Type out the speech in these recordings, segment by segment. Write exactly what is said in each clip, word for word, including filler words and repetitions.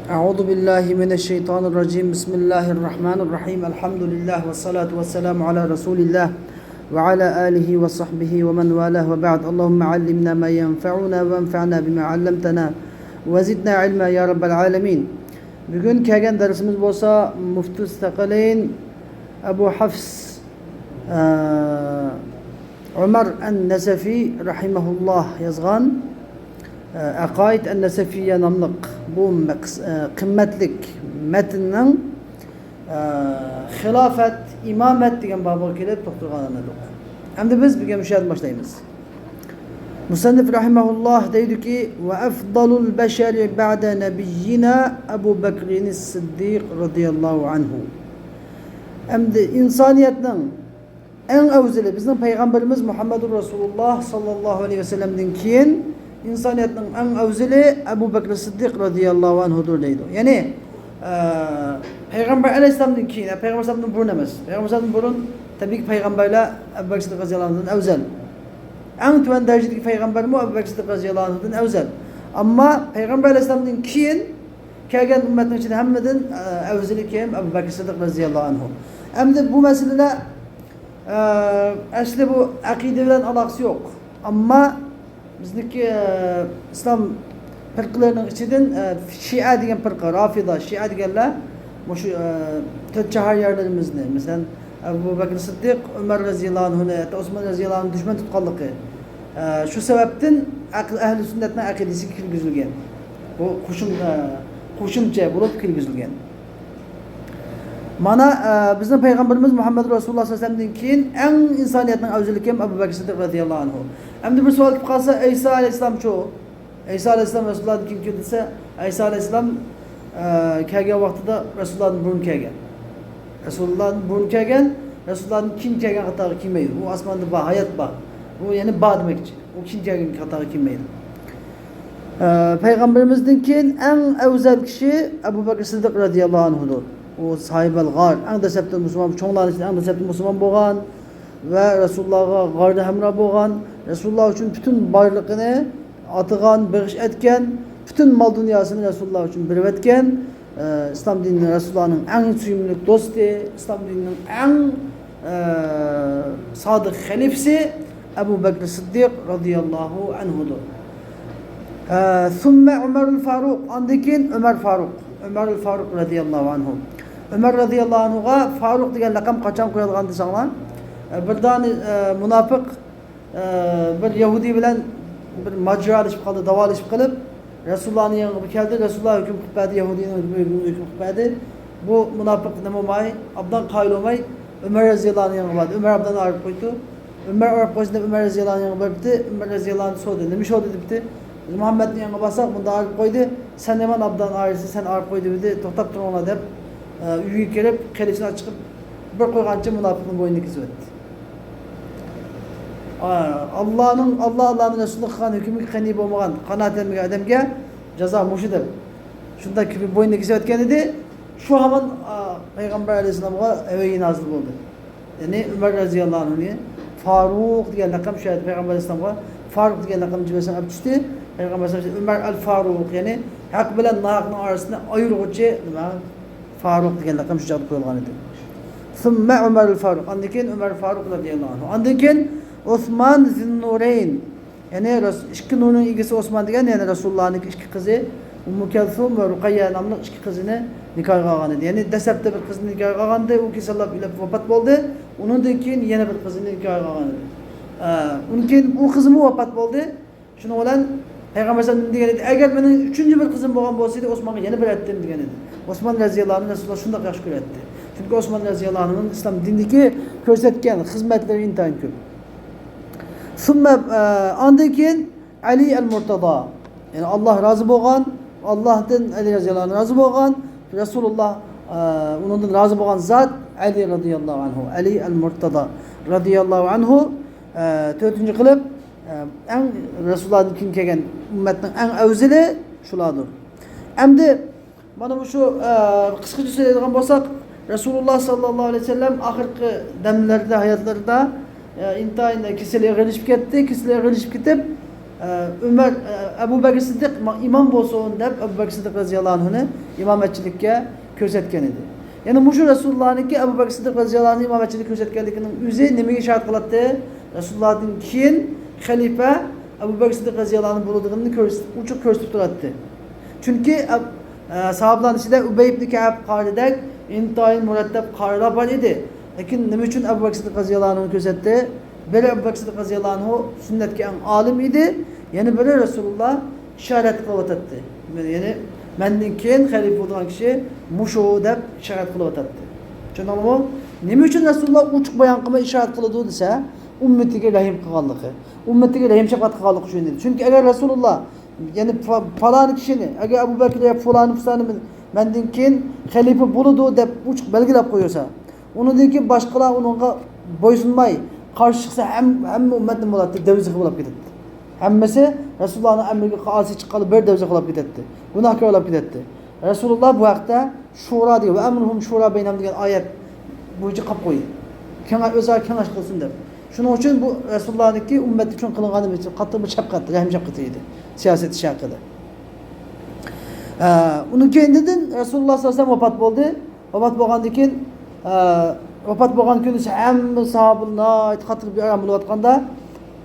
أعوذ بالله من الشيطان الرجيم. بسم الله الرحمن الرحيم. الحمد لله والصلاة والسلام على رسول الله وعلى آله وصحبه ومن والاه وبعد. اللهم علمنا ما ينفعنا وانفعنا بما علمتنا وزدنا علما يا رب العالمين. بۈگۈن كەلگەن دەرسىمىز بولسا مۇفتى سەقەلەين ئەبۇ ھەفس، ئە، ئۆمەر ئەن نەسەفى رەھىمەھۇللاھ يازغان، ئە، ئەقايىد ئەن نەسەفىيە ناملىق بۇ مەقس-، ئە، قىممەتلىك مەتننىڭ، ئە، خىلاپەت، ئىمامەت دېگەن بابىغا كېلىپ توختالغان ئىدۇق. ئەمدى بىز بۈگۈن مۇشۇ يەردىن باشلايمىز. مۇسەننىپ رەھىمەھۇللاھ دەيدۇكى، وأفضل البشر بعد نبينا أبو بكر الصديق رضي الله عنه. ئەمدى ئىنسانىيەتنىڭ ئەڭ ئەۋزىلى، بىزنىڭ پەيغەمبىرىمىز مۇھەممەدۇر رەسۇلۇللاھ ساللاللاھۇ ئەلەيھى ۋەسەللەمدىن كېيىن ئىنسانىيەتنىڭ ئەڭ ئەۋزىلى ئەبۇ بەكرى سىددىق رەزىياللاھۇ ئەنھۇدۇر دەيدۇ. يەنى، ئە، پەيغەمبەر ئەلەيھىسسالامدىن كېيىن، پەيغەمبەر ئەلەيھىسسالامدىن بۇرۇن ئەمەس. پەيغەمبەر ئەلەيھىسسالامدىن بۇرۇن، تەبىئىيكى، پەيغەمبەرلەر ئەبۇ بەكرى سىددىق رەزىياللاھۇ ئەنھۇدىن ئەۋزەل. ئەڭ تۆۋەن دەرىجىدىكى پەيغەمبەرمۇ ئەبۇ بەكرى سىددىق رەزىياللاھۇ ئەنھۇدىن ئەۋزەل. ئەمما پەيغەمبەر ئەلەيھىسسالامدىن كېيىن كەلگەن ئۈممەتنىڭ ئىچىدە ھەممىدىن، ئە، ئەۋزىلى كىم؟ ئەبۇ بەكرى سىددىق رەزىياللاھۇ ئەنھۇ. ئەمدى بۇ مەسىلىلەر، ئە، ئەسلى بۇ ئەقىدە بىلەن ئالاقىسى يوق. ئەمما بىزنىڭكى، ئە، ئىسلام پىرقىلىرىنىڭ ئىچىدىن، ئە، شىئە دېگەن پىرقە، رافىدا، شىئە دېگەنلەر مۇشۇ، ئە، تۆت شەھەر يەرلىرىمىزنى، مەسىلەن، ئەبۇ بەكرى سىددىق، ئۆمەر رەزىياللاھۇ ئەنھۇنى، ھەتتا ئوسمان رەزىياللاھۇ ئەنھۇنى دۈشمەن تۇتقانلىقى، ئە، شۇ سەۋەبتىن ئەقىل-، ئەھلى سۈننەتنىڭ ئەقىدىسىگە كىرگۈزۈلگەن. بۇ قوشۇم-، ئە، قوشۇمچە بولۇپ كىرگۈزۈلگەن. مانا، ئە، بىزنىڭ پەيغەمبىرىمىز مۇھەممەد رەسۇلۇللاھ سەللەللاھۇ ئەلەيھى ۋەسەللەمدىن كېيىن ئەڭ ئىنسانىيەتنىڭ ئەۋزىلى كىم؟ ئەبۇ بەكرى سىددىق رەزىياللاھۇ ئەنھۇ. ئەمدى بىر سوئال كېلىپ قالسا، ئەيسا ئەلەيھىسسالامچۇ؟ ئەيسا ئەلەيھىسسالام رەسۇلۇللاھتىن كېيىن كىم دېسە، ئەيسا ئەلەيھىسسالام، ئە، كەلگەن ۋاقتىدا رەسۇلۇللاھتىن بۇرۇن كەلگەن. رەسۇلۇللاھتىن بۇرۇن كەلگەن، رەسۇلۇللاھتىن كېيىن كەلگەن قاتارغا كىرمەيدۇ. ئۇ ئاسماندا بار، ھايات بار. ئۇ يەنى بار دېمەكچى. ئۇ كېيىن كەلگەن قاتارغا كىرمەيدۇ. ئە، پەيغەمبىرىمىزدىن كېيىن ئەڭ ئەۋزەل كىشى ئەبۇ بەكرى سىددىق رەزىياللاھۇ ئەنھۇدۇر. ئۇ ساھىبەل غار، ئەڭ دەسلەپتە مۇسۇلمان، چوڭلارنىڭ ئىچىدە ئەڭ دەسلەپتە مۇسۇلمان بولغان ۋە رەسۇلۇللاھقا غاردا ھەمراھ بولغان، رەسۇلۇللاھ ئۈچۈن پۈتۈن بارلىقىنى ئاتىغان، بېغىش ئەتكەن، پۈتۈن مال-دۇنياسىنى رەسۇلۇللاھ ئۈچۈن بېرىۋەتكەن، ئە، ئىسلام دىنىنىڭ، رەسۇلۇللاھنىڭ ئەڭ سۆيۈملۈك دوستى، ئىسلام دىنىنىڭ ئەڭ، ئە، سادىق خەلىپىسى ئەبۇ بەكرى سىددىق رەزىياللاھۇ ئەنھۇدۇر. ئە، ثم عمر الفاروق، ئاندىن كېيىن ئۆمەر فاروق، ئۆمەر فاروق رەزىياللاھۇ ئەنھۇ. ئۆمەر رەزىياللاھۇ ئەنھۇغا فاروق دېگەن لەقەم قاچان قويۇلغان دېسەڭلار، ئە، بىر دانە، ئە، مۇناپىق، ئە، بىر يەھۇدىي بىلەن بىر ماجىرالىشىپ قالدى، داۋالىشىپ قېلىپ، رەسۇلۇللاھنىڭ يېنىغا كەلدى. رەسۇلۇللاھ ھۆكۈم قىلىپ بەردى، يەھۇدىينىڭ ھۆكمى، ھۆكۈم قىلىپ بەردى. بۇ مۇناپىق نېمە بولماي، ئابدان قايىل بولماي، ئۆمەر رەزىياللاھۇنىڭ يېنىغا باردى. ئۆمەر ئابدان ئايرىپ قويدى. ئۆمەر ئايرىپ قويسۇن دەپ ئۆمەر رەزىياللاھۇنىڭ يېنىغا بېرىپتۇ. ئۆمەر رەزىياللاھۇنى سورىدى، نېمە ئىش بولدى دەپتۇ. بىز مۇھەممەدنىڭ يېنىغا بارساق، مۇنداق ئايرىپ قويدى، سەن نېمانداق ئابدان ئايرىسا، سەن ئايرىپ قويدى دېدى. توختاپ تۇرۇڭلار دەپ، ئە، ئۆيىگە كىرىپ، قىلىچىنى چىقىپ، بىر قويغانچە مۇناپىقنىڭ بوينىنى كېسىۋەتتى. ئا، ئاللانىڭ، ئاللا، ئاللانىڭ رەسۇلىنىڭ قىلغان ھۆكمىگە قەنئەت بولمىغان، قانائەتلەنمىگەن ئادەمگە جازا مۇشۇ دەپ، شۇنداق كېسىپ بوينىنى كېسىۋەتكەن ئىدى. شۇ ھامان، ئا، پەيغەمبەر ئەلەيھىسسالامغا ۋەھىي نازىل بولدى. يەنى ئۆمەر رەزىياللاھۇ ئەنھۇنى فاروق دېگەن لەقەم شۇ يەردە پەيغەمبەر ئەلەيھىسسالامغا فاروق دېگەن لەقەم جىمەسەن ئەپ چۈشتى. پەيغەمبەر ئەلەيھىسسالام ئۆمەر ئەل فاروق، يەنى ھەق بىلەن ناھەقنىڭ ئارىسىنى ئايرىغۇچى نېمە؟ فاروق دېگەن لەقەم شۇ چاغدا قويۇلغان ئىدى. ثم عمر الفاروق، ئاندىن كېيىن ئۆمەر فاروق رەزىياللاھۇ ئەنھۇ. ئاندىن كېيىن ئوسمان زىننۇرەين، يەنى رەس-، ئىككى نۇرنىڭ ئىگىسى ئوسمان دېگەن، يەنى رەسۇلۇللانىڭ ئىككى قىزى ئۇممۇ كەلسۇم ۋە رۇقەييە ناملىق ئىككى قىزىنى نىكاھقا ئالغان ئىدى. يەنى دەسلەپتە بىر قىزنى نىكاھقا ئالغان ئىدى، ئۇ كېسەللەپ ئۆلۈپ ۋاپات بولدى. ئۇنىڭدىن كېيىن يەنە بىر قىزنى نىكاھقا ئالغان ئىدى. ئە، ئۇنىڭ كېيىن ئۇ قىزىمۇ ۋاپات بولدى. شۇنىڭ بىلەن پەيغەمبەر ئەلەيھىسسالام نېمە دېگەن ئىدى؟ ئەگەر مېنىڭ ئۈچىنچى بىر قىزىم بولغان بولسا ئىدى، ئوسمانغا يەنە بېرەتتىم دېگەن ئىدى. ئوسمان رەزىياللاھۇ ئەنھۇنى رەسۇلۇللاھ شۇنداق ياخشى كۆرەتتى. چۈنكى ئوسمان رەزىياللاھۇ ئەنھۇنىڭ ئىسلام دىنىدىكى كۆرسەتكەن خىزمەتلىرى ئىنتايىن كۆپ. ثم، ئە، ئاندىن كېيىن ئەلى ئەل مۇرتەزا. يەنى ئاللاھ رازى بولغان، ئاللاھتىن ئەلى رەزىياللاھۇ ئەنھۇ رازى بولغان، رەسۇلۇللاھ، ئە، ئۇنىڭدىن رازى بولغان زات ئەلى رەزىياللاھۇ ئەنھۇ، ئەلى ئەل مۇرتەزا رەزىياللاھۇ ئەنھۇ، ئە، تۆتىنچى قىلىپ، ئە، ئەڭ رەسۇلۇللاھتىن كېيىن كەلگەن ئۈممەتنىڭ ئەڭ ئەۋزىلى شۇلاردۇر. ئەمدى مانا مۇشۇ، ئە، قىسقىچە سۆزلەيدىغان بولساق، رەسۇلۇللاھ ساللاللاھۇ ئەلەيھى ۋەسەللەم ئاخىرقى دەملەردە، ھاياتلىرىدا، ئە، ئىنتايىن كېسىلى ئېغىرلىشىپ كەتتى. كېسىلى ئېغىرلىشىپ كېتىپ، ئە، ئۆمەر، ئە، ئەبۇ بەكرى سىددىق ما-، ئىمام بولسۇن دەپ، ئەبۇ بەكرى سىددىق رەزىياللاھۇ ئەنھۇنى ئىمامەتچىلىككە كۆرسەتكەن ئىدى. يەنى مۇشۇ رەسۇلۇللانىڭكى ئەبۇ بەكرى سىددىق رەزىياللاھۇ ئەنھۇنى ئىمامەتچىلىككە كۆرسەتكەنلىكىنىڭ ئۆزى نېمىگە ئىشارەت قىلاتتى؟ رەسۇلۇللادىن كېيىن خەلىپە ئەبۇ بەكرى سىددىق رەزىياللاھۇ ئەنھۇ بولىدىغىنىنى كۆرسىتىپ، ئوچۇق كۆرسىتىپ تۇراتتى. چۈنكى ئەب-، ئە، ساھابىلارنىڭ ئىچىدە ئۇبەي ئىبنى كەئب قارىدەك ئىنتايىن مۇرەتتەپ قارىلار بار ئىدى. لېكىن نېمە ئۈچۈن ئەبۇ بەكرى سىددىق رەزىياللاھۇ ئەنھۇنى كۆرسەتتى؟ بىرى، ئەبۇ بەكرى سىددىق رەزىياللاھۇ ئەنھۇ سۈننەتكە ئەڭ ئالىم ئىدى. يەنە بىرى، رەسۇلۇللا ئىشارەت قىلىۋاتاتتى. يەنى، مەندىن كېيىن خەلىپە بولىدىغان كىشى مۇشۇ دەپ ئىشارەت قىلىۋاتاتتى. چۈشەندىڭلارمۇ؟ نېمە ئۈچۈن رەسۇلۇللا ئوچۇق بايان قىلماي ئىشارەت قىلىدۇ دېسە، ئۈممىتىگە رەھىم قىلغانلىقى، ئۈممىتىگە رەھىم شەپقەت قىلغانلىقى ئۈچۈن ئىدى. چۈنكى ئەگەر رەسۇلۇللا، يەنى پا-، پالانى كىشىنى، ئەگەر ئەبۇ بەكرى يا پۇلانى پۇسانى مەندىن كېيىن خەلىپە بولىدۇ دەپ ئوچۇق بەلگىلەپ قويۇلسا، ئۇنىڭدىن كېيىن باشقىلار ئۇنىڭغا بويسۇنماي، قارشى چىقسا، ھەم-، ھەممە ئۈممەتنى بولاتتى، دەۋزىخى بولاپ كېتەتتى. ھەممىسى رەسۇلۇللانىڭ ئەمرىگە ئاسىي چىققانلار بىر دەۋزىخى بولاپ كېتەتتى، گۇناھكار بولاپ كېتەتتى. رەسۇلۇللا بۇ ھەقتە شۇرا دېگەن، «ۋە ئەمرۇھۇم شۇرا بەينەھۇم» دېگەن ئايەت بويىچە قاپ قويدى. كېڭە-، ئۆزئارا كېڭەش قىلسۇن دەپ. شۇنىڭ ئۈچۈن بۇ رەسۇلۇللانىڭكى ئۈممەت ئۈچۈن قىلىنغان نېمىسى قاتتىق بىر شەپقەت، رەھىم شەپقىتى ئىدى سىياسەت ئىشى ھەققىدە. ئە، ئۇنىڭ كەينىدىن رەسۇلۇللا سەللەللاھۇ ئەلەيھى ۋەسەللەم ۋاپات بولدى. ۋاپات بولغاندىن كېيىن، ئە، ۋاپات بولغان كۈنى ھەممە ساھابىلار ناھايىتى قاتتىق بىئارام بولۇۋاتقاندا،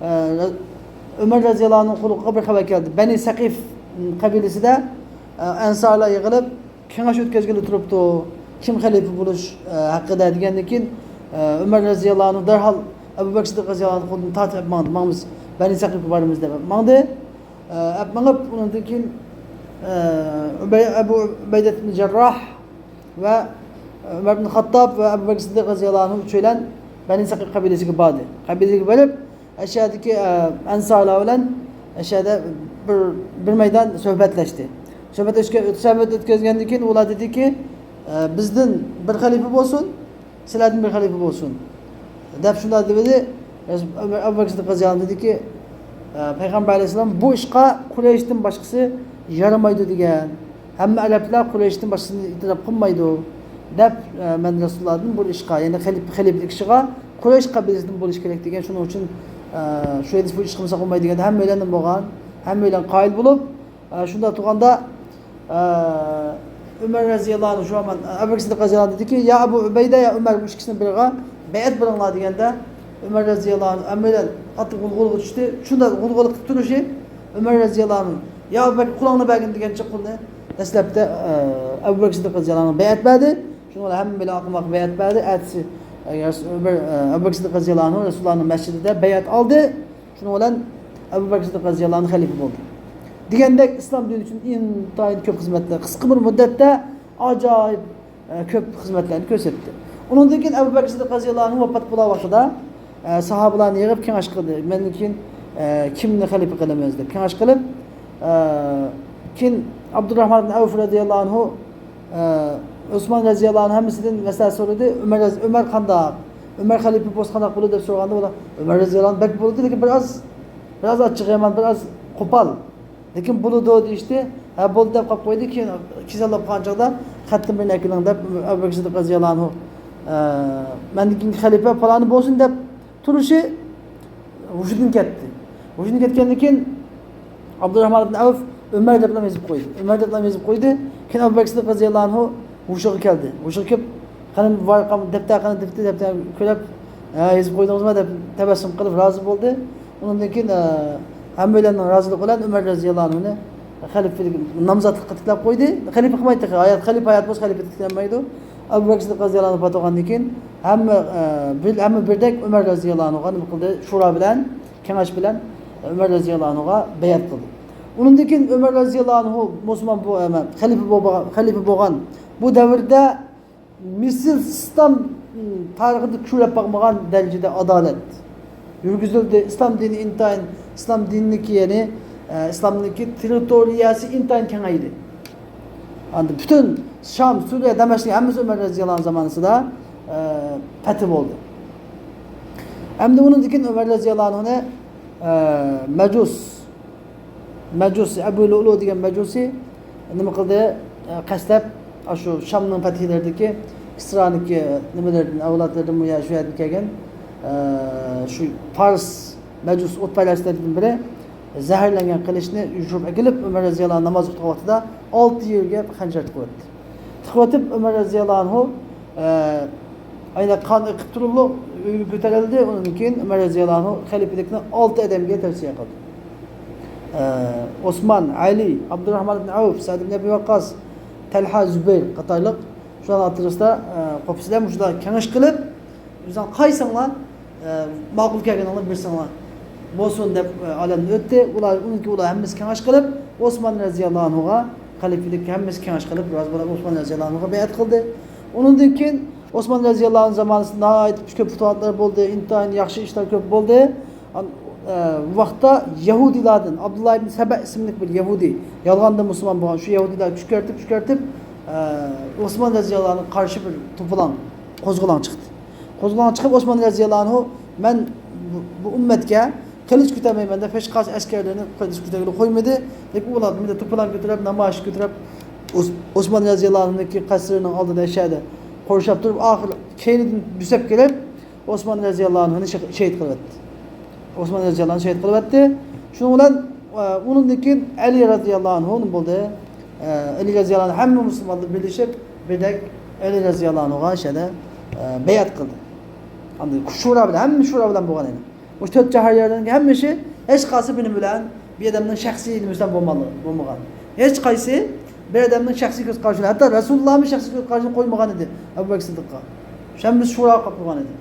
ئە، ئۆمەر رەزىياللاھۇ ئەنھۇنىڭ قۇلىقىغا بىر خەۋەر كەلدى. بەنى سەقىف قەبىلىسىدە، ئە، ئەنسارلار يىغىلىپ، كېڭەش ئۆتكۈزگىلى تۇرۇپتۇ، كىم خەلىپە بولۇش، ئە، ھەققىدە دېگەندىن كېيىن، ئە، ئۆمەر رەزىياللاھۇ ئەنھۇ دەرھال ئەبۇ بەكرى سىددىق رەزىياللاھۇ ئەنھۇ قولىدىن تارتىپ ئەپ ماڭدى. ماڭىمىز، بەنى سەقىفقە بارىمىز دەپ ئەپ ماڭدى. ئە، ئەپ مېڭىپ، ئۇنىڭدىن كېيىن، ئە، ئۇبەي-، ئەبۇ ئۇبەيدە ئىبن جەرراھ ۋە ئۆمەر ئىبن خاتتاب ۋە ئەبۇ بەكرى سىددىق رەزىياللاھۇ ئەنھۇ ئۈچەيلەن بەنى سەقىف قەبىلىسىگە باردى. قەبىلىسىگە بېرىپ، ئەشيادىكى، ئە، ئەنسارلار بىلەن ئەشيادا بىر، بىر مەيدان سۆھبەتلەشتى. سۆھبەت ئۆتكە-، سۆھبەت ئۆتكۈزگەندىن كېيىن ئۇلار دېدىكى، ئە، «بىزدىن بىر خەلىپە بولسۇن، سىلەردىن بىر خەلىپە بولسۇن» دەپ شۇنداق دېدى. ئەبۇ بەكرى سىددىق رەزىياللاھۇ ئەنھۇ دېدىكى، ئە، پەيغەمبەر ئەلەيھىسسالام بۇ ئىشقا قۇرەيشتىن باشقىسى يارىمايدۇ دېگەن. ھەممە ئەرەبلەر قۇرەيشتىن باشقىسىنى ئېتىراپ قىلمايدۇ دەپ، ئە، مەن رەسۇلۇللادىن بۇ ئىشقا، يەنى خەلىپە، خەلىپىلىك ئىشىغا قۇرەيش قەبىلىسىدىن بولۇش كېرەك دېگەن، شۇنىڭ ئۈچۈن، ئە، شۇ ھەدىس بۇ ئىشقا قىلمىساق بولمايدۇ دېگەندە ھەممەيلەندىن بولغان، ھەممەيلەن قايىل بولۇپ، ئە، شۇنداق تۇرغاندا، ئە، ئۆمەر رەزىياللاھۇ ئەنھۇ شۇ ھامان، ئە، ئەبۇ بەكرى سىددىق رەزىياللاھۇ ئەنھۇ دېدىكى، «يا ئەبۇ ئۇبەيدە، يا ئۆمەر، بۇ ئىككىسىنىڭ بىرىغا بەيئەت بېرىڭلار» دېگەندە، ئۆمەر رەزىياللاھۇ ئەنھۇ ھەممەيلەن قاتتىق غۇلغۇلىغا چۈشتى. شۇنداق غۇلغۇلا قىلىپ تۇرۇشى ئۆمەر رەزىياللاھۇ ئەنھۇ، «يا ئەبۇ بەكرى، قولۇڭنى بەرگىن» دېگەنچە قولنى دەسلەپتە، ئە، ئەبۇ بەكرى سىددىق رەزىياللاھۇ ئەنھۇغا بەيئەت بەردى. شۇنىڭ بىلەن ھەممەيلەن ئاقماق بەيئەت بەردى. ئەتىسى، ئە، ئۆمەر، ئە، ئەبۇ بەكرى سىددىق رەزىياللاھۇ ئەنھۇ رەسۇلۇللانىڭ مەسچىتىدە بەيئەت ئالدى. شۇنىڭ بىلەن ئەبۇ بەكرى سىددىق رەزىياللاھۇ ئەنھۇ خەلىپە بولدى. دېگەندەك، ئىسلام دىنى ئۈچۈن ئىنتايىن كۆپ خىزمەتلەر، قىسقا بىر مۇددەتتە ئاجايىپ، ئە، كۆپ خىزمەتلەرنى كۆرسەتتى. ئۇنىڭدىن كېيىن ئەبۇ بەكرى سىددىق رەزىياللاھۇ ئەنھۇ ۋاپات بولغان ۋاقتىدا، ئە، ساھابىلارنى يىغىپ كېڭەش قىلدى. مەندىن كېيىن، ئە، كىمنى خەلىپە قىلىمىز دەپ كېڭەش قىلىپ، ئە، كېيىن ئابدۇرراھمان ئىبن ئەۋف رەزىياللاھۇ ئەنھۇ، ئە، ئوسمان رەزىياللاھۇ ئەنھۇ ھەممىسىدىن مەسلىھەت سورىدى. ئۆمەر رەز-، ئۆمەر قانداق؟ ئۆمەر خەلىپە بولسا قانداق بولىدۇ دەپ سورىغاندا، ئۇلار، «ئۆمەر رەزىياللاھۇ ئەنھۇ بەك بولىدۇ، لېكىن بىر ئاز، بىر ئاز ئاچچىقى يامان، بىر ئاز قوپال. لېكىن بولىدۇ» دېيىشتى. «ھە، بولدى» دەپ قاپ قويدى. كېيىن كېسەللەپ قالغان چاغدا، «خەتنى بىرنى ئەكېلىڭ» دەپ ئەبۇ بەكرى سىددىق رەزىياللاھۇ ئەنھۇ، ئە، «مەندىن كېيىنكى خەلىپە پالانى بولسۇن» دەپ تۇرۇشى ھوشىدىن كەتتى. ھوشىدىن كەتكەندىن كېيىن ئابدۇراھمان ئىبن ئەۋف «ئۆمەر» دەپلا يېزىپ قويدى. «ئۆمەر» دەپلا يېزىپ قويدى. كېيىن ئەبۇ بەكرى سىددىق رەزىياللاھۇ ئەنھۇ ھوشىغا كەلدى. ھوشىغا كېلىپ، «قېنى، ۋارقام، دەپتەر قېنى؟» دەپتۇ، دەپتەرنى كۆرۈپ، «ھە، يېزىپ قويدىڭىزمۇ؟» دەپ تەبەسسۇم قىلىپ رازى بولدى. ئۇنىڭدىن كېيىن، ئە، ھەممەيلەننىڭ رازىلىقى بىلەن ئۆمەر رەزىياللاھۇ ئەنھۇنى خەلىپىلىك نامزاتلىققا تىكلەپ قويدى. خەلىپە قىلمايدۇ تېخى. ھايات، خەلىپە ھايات بولسا خەلىپە تىكلەنمەيدۇ. ئەبۇ بەكرى سىددىق رەزىياللاھۇ ئەنھۇ ۋاپات بولغاندىن كېيىن ھەممە، ئە، بىر، ھەممە بىردەك ئۆمەر رەزىياللاھۇ ئەنھۇغا نېمە قىلدى؟ شۇرا بىلەن، كېڭەش بىلەن ئۆمەر رەزىياللاھۇ ئەنھۇغا بەيئەت قىلدى. ئۇنىڭدىن كېيىن ئۆمەر رەزىياللاھۇ ئەنھۇ مۇسۇلمان بۇ، ئە، خەلىپە بولغان، خەلىپە بولغان بۇ دەۋردە مىسىر ئىسلام تارىخىدا كۆرۈلۈپ باقمىغان دەرىجىدە ئادالەت يۈرگۈزۈلدى. ئىسلام دىنى ئىنتايىن، ئىسلام دىنىنىڭكى، يەنى، ئە، ئىسلامنىڭكى تېررىتورىيەسى ئىنتايىن كېڭەيدى. ئاندىن پۈتۈن شام، سۈرىيە، دەمەشقنىڭ ھەممىسى ئۆمەر رەزىياللاھۇ ئەنھۇ زامانىسىدا، ئە، پەتھى بولدى. ئەمدى ئۇنىڭدىن كېيىن ئۆمەر رەزىياللاھۇ ئەنھۇنى، ئە، مەجۇس، مەجۇسى، ئەبۇ لۇلۇ دېگەن مەجۇسى نېمە قىلدى؟ ئە، قەستلەپ، ئاشۇ شامنىڭ پەتھىلىرىدىكى، كىسرانىڭكى نېمىلىرىدىن، ئەۋلادلىرىدىنمۇ يا شۇ يەردىن كەلگەن، ئە، شۇ پارس مەجۇس ئوتپەرەسلەردىن بىرى، زەھەرلەنگەن قىلىچنى يوشۇرۇپ ئەكېلىپ، ئۆمەر رەزىياللاھۇ ئانھۇ ناماز ئوقۇغان ۋاقتىدا ئالتە يېرىگە خەنجەر تىقىۋەتتى. تىقىۋېتىپ، ئۆمەر رەزىياللاھۇ ئانھۇ، ئە، ئەينەك قان ئېقىپ تۇرۇپلا ئۆيگە كۆتۈرۈلدى. ئۇنىڭدىن كېيىن ئۆمەر رەزىياللاھۇ ئانھۇ خەلىپىلىكنى ئالتە ئادەمگە تەۋسىيە قىلدى. ئە، ئوسمان، ئەلى، ئابدۇرراھمان ئىبن ئەۋف، سەئد ئىبن ئەبى ۋەققاس، تەلھە، زۇبەير قاتارلىق شۇلارنىڭ ئوتتۇرىسىدا، ئە، قوپسىلەر مۇشۇلار كېڭەش قىلىپ، ئۆزۈڭ قايسىڭلار، ئە، ماقۇل كەلگىنىڭلار بىرسىڭلار بولسۇن دەپ، ئە، ئالەمدىن ئۆتتى. ئۇلار، ئۇنىڭكى ئۇلار ھەممىسى كېڭەش قىلىپ، ئوسمان رەزىياللاھۇ ئانھۇغا، خەلىپىلىك ھەممىسى كېڭەش قىلىپ، رازى بولۇپ ئوسمان رەزىياللاھۇ ئانھۇغا بەيئەت قىلدى. ئۇنىڭدىن كېيىن ئوسمان رەزىياللاھۇ ئانھۇ زامانىسىدا ناھايىتى كۆپ پۇتۇھاتلار بولدى، ئىنتايىن ياخشى ئىشلار كۆپ بولدى. ئان-، ئە، بۇ ۋاقىتتا يەھۇدىيلاردىن، ئابدۇللا ئىبن سەبە ئىسىملىك بىر يەھۇدىي، يالغاندىن مۇسۇلمان بولغان شۇ يەھۇدىيلار كۈچ كۆرسىتىپ، كۈچ كۆرسىتىپ، ئە، ئوسمان رەزىياللاھۇ ئانھۇغا قارشى بىر توپىلاڭ، قوزغىلاڭ چىقتى. قوزغىلاڭ چىقىپ، ئوسمان رەزىياللاھۇ ئانھۇ، «مەن بۇ، بۇ ئۈممەتكە قىلىچ كۆتەرمەيمەن» دەپ، ھېچ قايسى ئەسكەرلىرىنى قىلىچ كۆتەرگىلى قويمىدى. لېكىن ئۇلار بىر توپىلاڭ كۆتۈرۈپ، نامايىش كۆتۈرۈپ، ئوس-، ئوسمان رەزىياللاھۇ ئانھۇنىڭكى قەسرىنىڭ ئالدىدا، شەھەردە قورشاپ تۇرۇپ، ئاخىرى كەينىدىن بۆسۈپ كېلىپ، ئوسمان رەزىياللاھۇ ئانھۇنى شېھ-، شېھىت قىلىۋەتتى. ئوسمان رەزىياللاھۇ ئانھۇنى شېھىت قىلىۋەتتى. شۇنىڭ بىلەن، ئە، ئۇنىڭدىن كېيىن ئەلى رەزىياللاھۇ ئانھۇ نېمە بولدى؟ ئە، ئەلى رەزىياللاھۇ ئانھۇ ھەممە مۇسۇلمانلار بىرلىشىپ، بىردەك ئەلى رەزىياللاھۇ ئانھۇغا شەدە، ئە، بەيئەت قىلدى. ئاندىن شورا بىلەن، ھەممە شورا بىلەن بولغان ئىدى. مۇشۇ تۆت شەھەر يەرلىرىنىڭ ھەممىسى ھېچقايسى بىنى بىلەن بىر ئادەمنىڭ شەخسىي نېمىسى بىلەن بولمىغان، بولمىغان. ھېچقايسى بىر ئادەمنىڭ شەخسىي كۆز قارىشى، ھەتتا رەسۇلۇللانىڭ شەخسىي كۆز قارىشىنى قويمىغان ئىدى ئەبۇ بەكرى سىددىققا. ھەممىسى شورا قىلىپ قويغان ئىدى.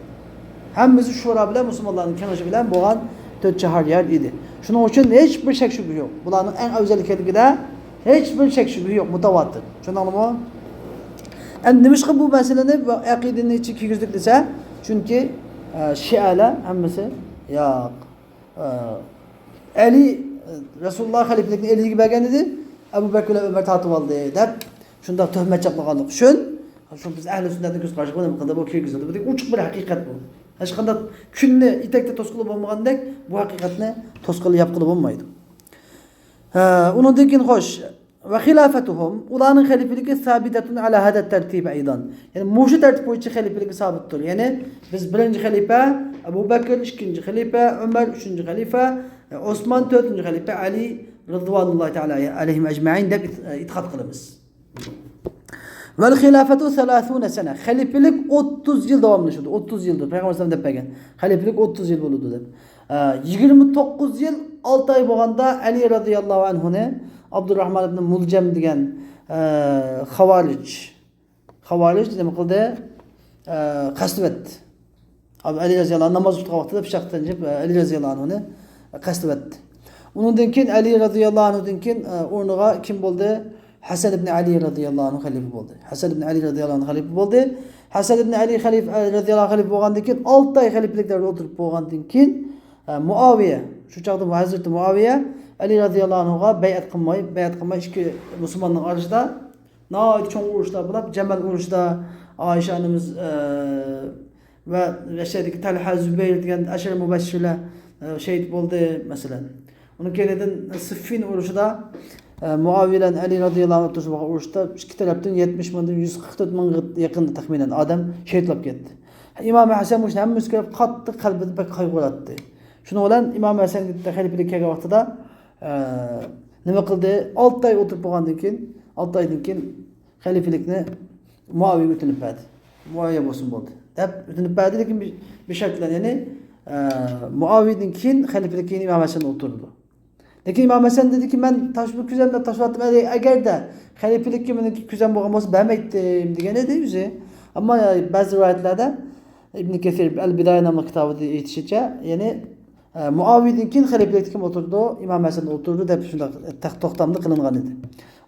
ھەممىسى شورا بىلەن، مۇسۇلمانلارنىڭ كېڭىشى بىلەن بولغان تۆت شەھەر يەر ئىدى. شۇنىڭ ئۈچۈن ھېچ بىر شەك شۈبھە يوق. بۇلارنىڭ ئەڭ ئەۋزەل ئىكەنلىكىدە ھېچ بىر شەك شۈبھە يوق، مۇتەۋاتىر. چۈشەندىڭلارمۇ؟ ئەمدى نېمىشقا بۇ مەسىلىنى، بۇ ئەقىدىنى ئىچىگە كىرگۈزدۇق دېسە، چۈنكى، ئە، شىئەلەر ھەممىسى ياق. ئە، ئەلى، ئە، رەسۇلۇللا خەلىپىلىكنى ئەلىگە بەرگەن ئىدى، ئەبۇ بەكىر بىلەن ئۆمەر تارتىۋالدى دەپ، شۇنداق تۆھمەت چاپلىغانلىقى ئۈچۈن، شۇ بىز ئەھلى سۈننەتنىڭ كۆز قارىشىغا نېمە قىلدى، بۇ كىرگۈزۈلدى. بۇ ئوچۇق بىر ھەقىقەت بۇ. ھېچقانداق كۈننى ئېتەكتە توسقىلى بولمىغاندەك، بۇ ھەقىقەتنى توسقىلى، ياپقىلى بولمايدۇ. ھە، ئۇنىڭدىن كېيىن خوش. ۋە خىلافتۇھۇم، ئۇلارنىڭ خەلىپىلىكى سابىتەتۇن ئەلا ھەدە تەرتىب ئەيدان. يەنى مۇشۇ تەرتىپ بويىچە خەلىپىلىكى سابىتتۇر. يەنى بىز بىرىنچى خەلىپە ئەبۇ بەكىر، ئىككىنچى خەلىپە ئۆمەر، ئۈچىنچى خەلىپە ئوسمان، تۆتىنچى خەلىپە ئەلى رىزۋانۇللاھى تەئالا ئەلەيھىم ئەجمەئىن دەپ ئېت-، ئېتىقاد قىلىمىز. ۋەل خىلافتۇ سەلاسۇنە سەنە. خەلىپىلىك ئوتتۇز يىل داۋاملىشىدۇ. ئوتتۇز يىلدۇر. پەيغەمبەر ئەلەيھىسسالام دەپ بەرگەن. خەلىپىلىك ئوتتۇز يىل بولىدۇ دەپ. ئە، يىگىرمە توققۇز يىل ئالتە ئاي بولغاندا ئەلى رەزىياللاھۇ ئەنھۇنى ئابدۇرراھمان ئىبنى مۇلجەم دېگەن، ئە، خاۋارىج. خاۋارىج نېمە قىلدى؟ ئە، قەستىۋەتتى. ئەلى رەزىياللاھۇ ئەنھۇ ناماز ئوقۇغان ۋاقتىدا پىچاق تىنجىپ، ئەلى رەزىياللاھۇ ئەنھۇنى قەستىۋەتتى. ئۇنىڭدىن كېيىن، ئەلى رەزىياللاھۇ ئەنھۇدىن كېيىن، ئە، ئورنىغا كىم بولدى؟ ھەسەن ئىبن ئەلى رەزىياللاھۇ ئەنھۇ خەلىپە بولدى. ھەسەن ئىبن ئەلى رەزىياللاھۇ ئەنھۇ خەلىپە بولدى. ھەسەن ئىبن ئەلى خەلىپە، رەزىياللاھۇ ئەنھۇ خەلىپە بولغاندىن كېيىن، ئالتە ئاي خەلىپىلىك دەۋرىدە ئولتۇرۇپ بولغاندىن كېيىن، ئە، مۇئاۋىيە، شۇ چاغدا ھەزرىتى مۇئاۋىيە ئەلى رەزىياللاھۇ ئەنھۇغا بەيئەت قىلماي، بەيئەت قىلماي ئىككى مۇسۇلماننىڭ ئارىسىدا ناھايىتى چوڭ ئۇرۇشلار بولۇپ، جەمەل ئۇرۇشىدا ئائىشە ئانىمىز، ئە، ۋە ئەشەدىكى تەلھە، زۇبەير دېگەن ئەشەر مۇبەششىرلەر، ئە، شېھىت بولدى، مەسىلەن. ئۇنىڭ كەينىدىن سىففىن ئۇرۇشىدا، ئە، مۇئاۋىيە بىلەن ئەلى رەزىياللاھۇ ئەنھۇ ئوتتۇرىسىدا بولغان ئۇرۇشتا ئىككى تەرەپتىن يەتمىش مىڭدىن يۈز قىرىق تۆت مىڭغا يېقىن تەخمىنەن ئادەم شېھىتلاپ كەتتى. ئىمام ھەسەن مۇشۇنى ھەممىسى كۆرۈپ قاتتىق قەلبىدە بەك قايغۇراتتى. شۇنىڭ بىلەن ئىمام ھەسەن خەلىپىلىككە كەلگەن ۋاقتىدا، ئە، نېمە قىلدى؟ ئالتە ئاي ئولتۇرۇپ بولغاندىن كېيىن، ئالتە ئايدىن كېيىن خەلىپىلىكنى مۇئاۋىيەگە ئۆتۈنۈپ بەردى. مۇئاۋىيە بولسۇن بولدى دەپ ئۆتۈنۈپ بەردى، لېكىن بىر، بىر شەرت بىلەن، يەنى، ئە، مۇئاۋىيەدىن كېيىن خەلىپىلىككە يەنە ئىمام ھەسەن ئولتۇرىدۇ. لېكىن ئىمام ھەسەن دېدىكى، مەن تاش-، بۇ كۈزەمدە تاشلاۋاتتىم، ئەگەردە خەلىپىلىككە مېنىڭكى كۈزەم بولغان بولسا بەرمەيتتىم دېگەن ئىدى ئۆزى. ئەمما بەزى رىۋايەتلەردە ئىبن كەسىر ئەل بىدايە ناملىق كىتابىدا ئېيتىشىچە، يەنى ئە، مۇئاۋىيەدىن كېيىن خەلىپىلىكتە كىم ئولتۇرىدۇ؟ ئىمام ھەسەن ئولتۇرىدۇ دەپ شۇنداق تەق-، توختامدا قىلىنغان ئىدى.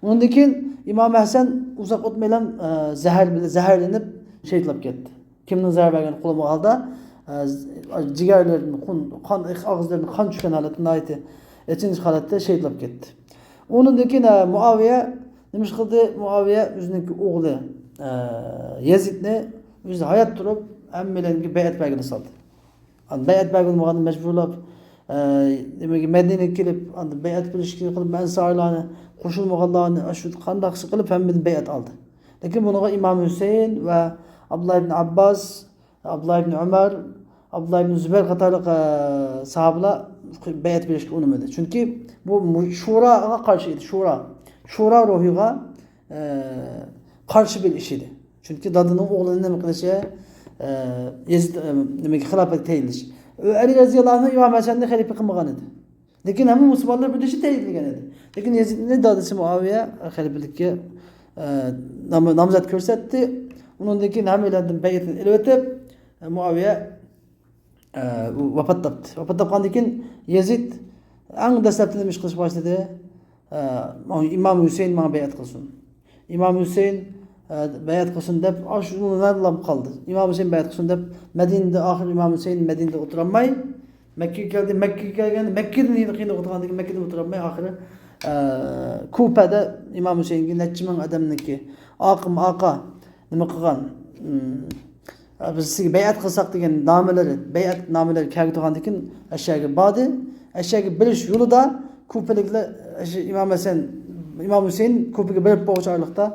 ئۇنىڭدىن كېيىن ئىمام ھەسەن ئۇزاق ئۆتمەيلا، ئە، زەھەر بىلەن، زەھەرلىنىپ شېھىتلاپ كەتتى. كىمنىڭ زەھەر بەرگىنى قۇلىمۇ ھالدا، ئە، ز-، جىگەرلىرىدىن قۇن، قان، ئېق-، ئاغزىلىرىدىن قان چۈشكەن ھالەتتە ناھايىتى ئېچىنىشلىق ھالەتتە شېھىتلاپ كەتتى. ئۇنىڭدىن كېيىن، ئە، مۇئاۋىيە نېمە ئىش قىلدى؟ مۇئاۋىيە ئۆزىنىڭكى ئوغلى، ئە، يەزىدنى ئۆزى ھايات تۇرۇپ ھەممەيلەنگە بەيئەت بەرگىلى سالدى. ئاندىن بەيئەت بەرگىلى بولمىغاندىن مەجبۇرلاپ، ئە، نېمىگە، مەدىنىگە كېلىپ، ئاندىن بەيئەت بېرىشكە قىلىپ، ئەنسارلارنى، قوشۇلمىغانلارنى، ئاشۇ قانداقسى قىلىپ ھەممىدىن بەيئەت ئالدى. لېكىن بۇنىڭغا ئىمام ھۈسەيىن ۋە ئابدۇللا ئىبن ئابباس، ئابدۇللا ئىبن ئۆمەر، ئابدۇللا ئىبن زۇبەير قاتارلىق، ئە، ساھابىلار بەيئەت بېرىشكە ئۇنىمىدى. چۈنكى بۇ مۇ-، شۇراغا قارشى ئىدى، شۇرا. شۇرا روھىغا، ئە، قارشى بىر ئىش ئىدى. چۈنكى دادىنىڭ ئوغلىنى نېمە قىلىشى، ئە، يېزىد، ئە، نېمىگە، خىلاپەتكە تەيىنلىشى. ئەلى رەزىياللاھۇ ئەنھۇ ئىمام ھەسەننى خەلىپە قىلمىغان ئىدى. لېكىن ھەممە مۇسۇلمانلار بىردەكچە تەيىنلىگەن ئىدى. لېكىن يېزىدنى دادىسى مۇئاۋىيە خەلىپىلىككە، ئە، نام-، نامزات كۆرسەتتى. ئۇنىڭدىن كېيىن ھەممەيلەندىن بەيئەتنى ئېلىۋېتىپ، ئە، مۇئاۋىيە، ئە، ۋاپات تاپتى. ۋاپات تاپقاندىن كېيىن يېزىد ئەڭ دەسلەپتە نېمە ئىش قىلىشقا باشلىدى؟ ئە، ئىمام ھۈسەيىن ماڭا بەيئەت قىلسۇن. ئىمام ھۈسەيىن، ئە، بەيئەت قىلسۇن دەپ، ئاشۇ يوللارلا قالدى. ئىمام ھۈسەيىن بەيئەت قىلسۇن دەپ، مەدىنىدە ئاخىر ئىمام ھۈسەيىن مەدىنىدە ئولتۇرالماي، مەككىگە كەلدى. مەككىگە كەلگەندە، مەككىدىن يەنە قىينىلىپ ئولتۇرغاندىن كېيىن، مەككىدە ئولتۇرالماي، ئاخىرى، ئە، كۇپەدە ئىمام ھۈسەيىنگە نەچچە مىڭ ئادەمنىڭكى ئاقىمۇ ئاقا نېمە قىلغان، ئىم، بىز سىزگە بەيئەت قىلساق دېگەن نامىلىرى، بەيئەت نامىلىرى كەلگۈدىغاندىن كېيىن ئەشەگە باردى. ئەشەگە بېرىش يولىدا كۇپىلىكلەر، ئىمام ھەسەن، ئىمام ھۈسەيىن كۇپىگە بېرىپ بولغۇچە ئارىلىقتا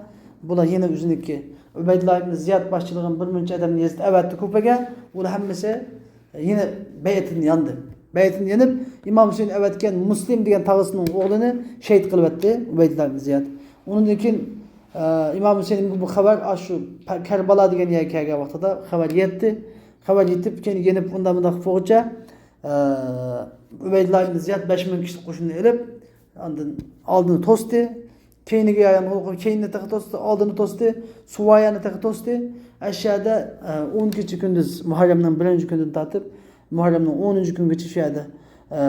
بۇلار يەنە ئۆزىنىڭكى ئۇبەيدۇللا ئىبن زىياد باشچىلىغان بىر مۇنچە ئادەمنى يېزىد ئەۋەتتى كۇپىگە. ئۇلار ھەممىسى يەنە بەيئەتىدىن ياندى. بەيئەتىدىن يېنىپ، ئىمام ھۈسەيىن ئەۋەتكەن مۇسلىم دېگەن تاغىسىنىڭ ئوغلىنى شېھىت قىلىۋەتتى ئۇبەيدۇللا ئىبن زىياد. ئۇنىڭدىن كېيىن، ئە، ئىمام ھۈسەيىنگە بۇ خەۋەر ئاشۇ پە-، كەربالا دېگەن يەرگە كەلگەن ۋاقتىدا خەۋەر يەتتى. خەۋەر يېتىپ، كېيىن يېنىپ ئۇنداق مۇنداق بولغۇچە، ئە، ئۇبەيدۇللا ئىبن زىياد بەش مىڭ كىشىلىك قوشۇننى ئېلىپ، ئاندىن ئالدىنى توستى. كەينىگە يايغان قوشۇن كەينىنى تېخى توستى، ئالدىنى توستى، سۇۋايانى تېخى توستى. ئەشەدە، ئە، ئون كېچە كۈندۈز مۇھەررەمنىڭ بىرىنچى كۈنىدىن تارتىپ مۇھەررەمنىڭ ئونىنچى كۈنىگىچە شۇ يەردە، ئە،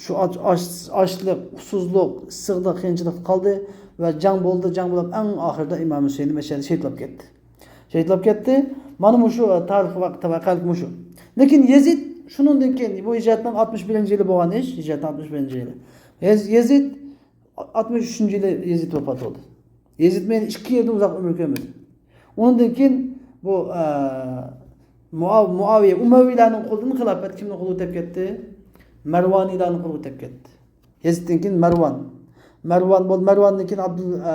شۇ ئاچ-، ئاچ-، ئاچلىق، ئۇسسۇزلۇق، ئىسسىقلىق، قىيىنچىلىقتا قالدى ۋە جەڭ بولدى. جەڭ بولۇپ، ئەڭ ئاخىرىدا ئىمام ھۈسەيىن مەشەدە شېھىتلاپ كەتتى. شېھىتلاپ كەتتى. مانا مۇشۇ، ئە، تارىخىي ۋاقىت، ۋەقەلىك مۇشۇ. لېكىن يېزىد شۇنىڭدىن كېيىن، بۇ ھىجرەتنىڭ ئاتمىش بىرىنچى يىلى بولغان ئىش، ھىجرەتنىڭ ئاتمىش بىرىنچى يىلى. يېز-، يېزىد ئاتمىش ئۈچىنچى يىلى يېزىد ۋاپات بولدى. يېزىد مەن ئىككى يىلدىن ئۇزاق ئۆمۈر كۆرمىدى. ئۇنىڭدىن كېيىن بۇ، ئە، مۇئاۋ-، مۇئاۋىيە ئۇمەۋىيلەرنىڭ قولىدىن خىلاپەت كىمنىڭ قولىغا ئۆتۈپ كەتتى؟ مەرۋانىيلارنىڭ قولىغا ئۆتۈپ كەتتى. يېزىدتىن كېيىن مەرۋان. مەرۋان بول-، مەرۋاندىن كېيىن ئابدۇل-، ئە،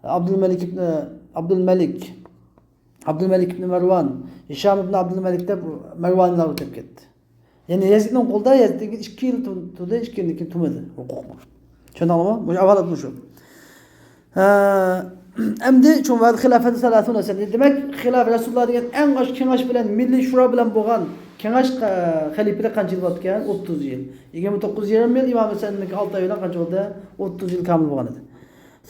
ئابدۇلمەلىك ئىبنى، ئابدۇلمەلىك. ئابدۇلمەلىك ئىبنى مەرۋان، ھىشام ئىبنى ئابدۇلمەلىك دەپ مەرۋانىيلار ئۆتۈپ كەتتى. يەنى يېزىدنىڭ قولىدا، يېزىدتىن كېيىن ئىككى يىل تۇ-، تۇردى، ئىككى يىلدىن كېيىن تۇمىدى ھوقۇقمۇ. چۈشەندىڭلارمۇ؟ مۇشۇ ئەھۋالات مۇشۇ. ھە، ئەمدى چوڭ ۋەل خىلاپەتى سەلاسۇنە سەنە. دېمەك، خىلاپ رەسۇلۇللا دېگەن ئەڭ ئاش-، كېڭەش بىلەن، مىللىي شۇرا بىلەن بولغان كېڭەش، ئە، خەلىپىلىك قانچە يىل بولۇپتىكەن؟ ئوتتۇز يىل. يىگىرمە توققۇز يېرىم يىل، ئىمام ھەسەننىڭكى ئالتە ئاي بىلەن قانچە بولدى؟ ئوتتۇز يىل كامىل بولغان ئىدى.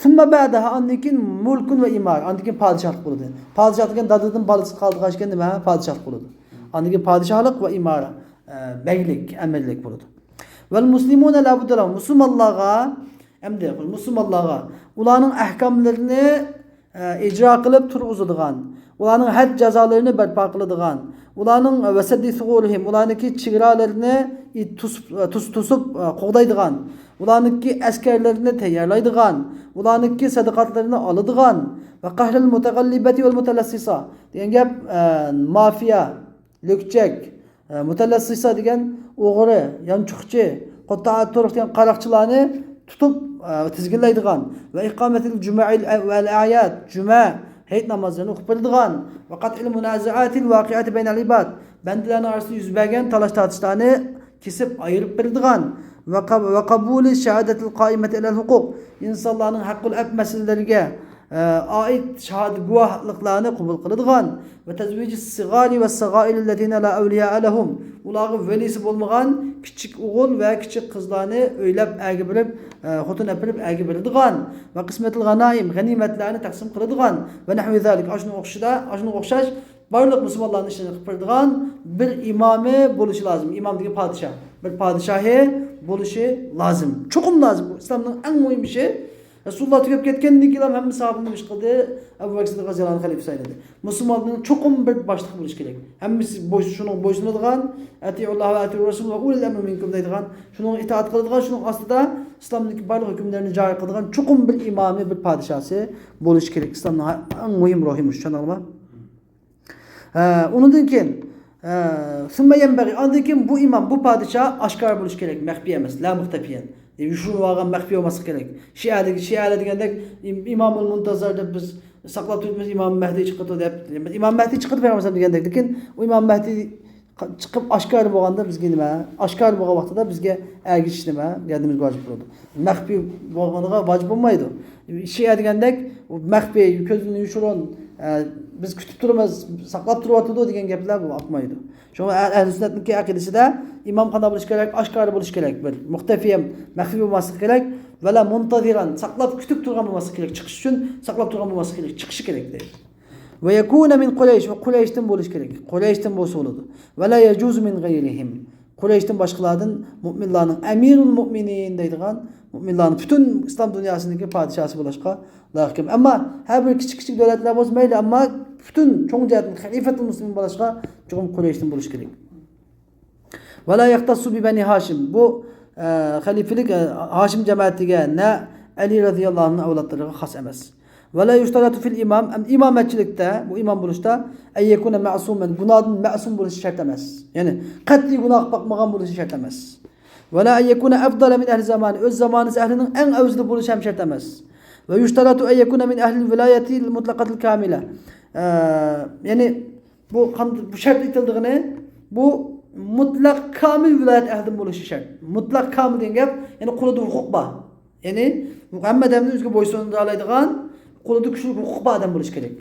ثم بعدها، ئاندىن كېيىن مۇلكۇن ۋە ئىمارە، ئاندىن كېيىن پادىشاھلىق بولىدۇ. پادىشاھ دېگەن دادىدىن بالىسى قالىدىغان ئىكەن، نېمە؟ پادىشاھلىق بولىدۇ. ئاندىن كېيىن پادىشاھلىق ۋە ئىمارە، ئە، بەگلىك، ئەمىرلىك بولىدۇ. والمسلمون لا بد لهم، مۇسۇلمانلارغا، ئەمدى مۇسۇلمانلارغا ئۇلارنىڭ ئەھكاملىرىنى، ئە، ئىجرا قىلىپ تۇرغۇزىدىغان، ئۇلارنىڭ ھەد جازالىرىنى بەرپا قىلىدىغان، ئۇلارنىڭ، ئە، وسد ثغورهم، ئۇلارنىڭكى چېگرالىرىنى توسۇپ، توس-، توسۇپ، ئە، قوغدايدىغان، ئۇلارنىڭكى ئەسكەرلىرىنى تەييارلايدىغان، ئۇلارنىڭكى سەدىقاتلىرىنى ئالىدىغان، وقهر المتغلبة والمتلصصة دېگەن گەپ، ئە، مافىيا، لۈكچەك، ئە، مۇتەلەسسىسا دېگەن ئوغرى، يانچۇقچى، قۇتتائۇت تۇرۇق دېگەن قاراقچىلارنى تۇتۇپ، ئە، تىزگىنلەيدىغان، وإقامة الجمع والأعياد، جۈمە، ھېيت نامازلىرىنى ئوقۇپ بېرىدىغان، وقطع المنازعات الواقعة بين العباد، بەندىلەرنىڭ ئارىسىدا يۈز بەرگەن تالاش-تارتىشلارنى كېسىپ ئايرىپ بېرىدىغان، وق-، وقبول الشهادة القائمة على الحقوق، ئىنسانلارنىڭ ھەق ۋە ئەپ مەسىلىلىرىگە، ئە، ئائىت شاھادە گۇۋاھلىقلارنى قوبۇل قىلىدىغان، وتزويج الصغار والصغائر الذين لا أولياء لهم، ئۇلارغا ۋەلىسى بولمىغان كىچىك ئوغۇل ۋە كىچىك قىزلارنى ئۆيلەپ ئەرگە بېرىپ، ئە، خوتۇن ئەپىرىپ ئەرگە بېرىدىغان، وقسمة الغنائم، غەنىيمەتلەرنى تەقسىم قىلىدىغان، ونحو ذلك، ئاشۇنىڭغا ئوخشىدا-، ئاشۇنىڭغا ئوخشاش بارلىق مۇسۇلمانلارنىڭ ئىشلىرىنى قىلىپ بېرىدىغان بىر ئىمامى بولۇشى لازىم. ئىمام دېگەن پادىشاھ. بىر پادىشاھى بولۇشى لازىم. چوقۇم لازىم. بۇ ئىسلامنىڭ ئەڭ مۇھىم ئىشى. رەسۇلۇللا تۈگەپ كەتكەندىن كېيىن ھەممە ساھابىنى نېمە ئىش قىلدى؟ ئەبۇ بەكىر سىددىق رەزىياللاھۇ ئەنھۇ خەلىپە سايلىدى. مۇسۇلماننىڭ چوقۇم بىر باشلىق بولۇشى كېرەك. ھەممىسى بوي-، شۇنىڭغا بويسۇنىدىغان، أطيعوا الله وأطيعوا الرسول وأولي الأمر منكم دەيدىغان، شۇنىڭغا ئىتائەت قىلىدىغان، شۇنىڭ ئاستىدا ئىسلامدىكى بارلىق ھۆكۈملەرنى جارى قىلىدىغان چوقۇم بىر ئىمامى، بىر پادىشاسى بولۇشى كېرەك. ئىسلامنىڭ ئەڭ مۇھىم روھى مۇشۇ، چۈشەندىڭلارمۇ؟ ھە، ئۇنىڭدىن كېيىن، ھە، ثم ينبغي، ئاندىن كېيىن بۇ ئىمام، بۇ پادىشاھ ئاشكارا بولۇشى كېرەك، مەخپىي ئەمەس، لا مختفيا. يوشۇرۇنۇۋالغان، مەخپىي بولماسلىقى كېرەك. شىئەلىك، شىئەلەر دېگەندەك، ئىم-، ئىمامۇل مۇنتەزىر دەپ بىز ساقلاپ تۇرىمىز، ئىمام مەھدى چىقىدۇ دەپ. ئىمام مەھدى چىقىدۇ پەيغەمبەر دېگەندەك، لېكىن ئۇ ئىمام مەھدى چىقىپ ئاشكارا بولغاندا بىزگە نېمە؟ ئاشكارا بولغان ۋاقتىدا بىزگە ئەگىشىش نېمە؟ گەردىنىمىزگە ۋاجىپ بولىدۇ. مەخپىي بولغىنىغا ۋاجىپ بولمايدۇ. شىئە دېگەندەك مەخپىي، كۆزدىن يوشۇرۇن، ئە، بىز كۈتۈپ تۇرىمىز، ساقلاپ تۇرۇۋاتىدۇ دېگەن گەپلەر بۇ ئاقمايدۇ. شۇڭا ئەھ-، ئەھلى سۈننەتنىڭكى ئەقىدىسىدە ئىمام قانداق بولۇشى كېرەك؟ ئاشكارا بولۇشى كېرەك. بىر، مۇختەفىي ھەم مەخپىي بولماسلىقى كېرەك. ۋەلا مۇنتەزىرەن، ساقلاپ كۈتۈپ تۇرغان بولماسلىقى كېرەك. چىقىش ئۈچۈن ساقلاپ تۇرغان بولماسلىقى كېرەك. چىقىشى كېرەك دەيدۇ. ۋە يەكۇنە مىن قۇرەيش، ۋە قۇرەيشتىن بولۇشى كېرەك. قۇرەيشتىن بولسا بولىدۇ. ۋەلا يەجۇزۇ مىن غەيرىھىم. قۇرەيشتىن باشقىلاردىن مۇئمىنلارنىڭ ئەمىرۇل مۇئمىنىن دەيدىغان، مۇئمىنلارنىڭ پۈتۈن ئىسلام دۇنياسىنىڭكى پادىشاھسى بولۇشقا لايىق ئەمەس. ئەمما ھەر بىر كىچىك كىچىك دۆلەتلەر بولسا مەيلى، ئەمما پۈتۈن چوڭ جەھەتتىن خەلىپەتۇل مۇسلىمىن بولۇشقا چوقۇم قۇرەيشتىن بولۇشى كېرەك. ۋەلا يەختەسسۇ بى بەنى ھاشىم. بۇ، ئە، خەلىپىلىك، ئە، ھاشىم جەمەتىگە، نە ئەلى رەزىياللاھۇ ئەنھۇ ئەۋلادلىرىغا خاس ئەمەس. ۋەلا يۇشتەرەتۇ فىل ئىمام، ئەم، ئىمامەتچىلىكتە، بۇ ئىمام بولۇشتا، ئەن يەكۇنە مەئسۇمەن، گۇناھدىن مەئسۇم بولۇشى شەرت ئەمەس. يەنى قەتئىي گۇناھ باقمىغان بولۇشى شەرت ئەمەس. ۋەلا ئەن يەكۇنە ئەفدالە مىن ئەھلى زامانى، ئۆز زامانىسى ئەھلىنىڭ ئەڭ ئەۋزىلى بولۇشى ھەم شەرت ئەمەس. ۋە يۇشتەرەتۇ ئەن يەكۇنە مىن ئەھلىل ۋىلايەتىل مۇتلەقەتىل كامىلە. ئە، يەنى بۇ قان-، بۇ شەرت ئېيتىلىدىغىنى، بۇ مۇتلەق كامىل ۋىلايەت ئەھلىدىن بولۇشى شەرت. مۇتلەق كامىل دېگەن گەپ، يەنى قولىدا ھوقۇق بار. يەنى ھەممە ئادەمنى ئۆزىگە بويسۇندۇرالايدىغان، قولىدا كۈچلۈك ھوقۇق بار ئادەم بولۇشى كېرەك.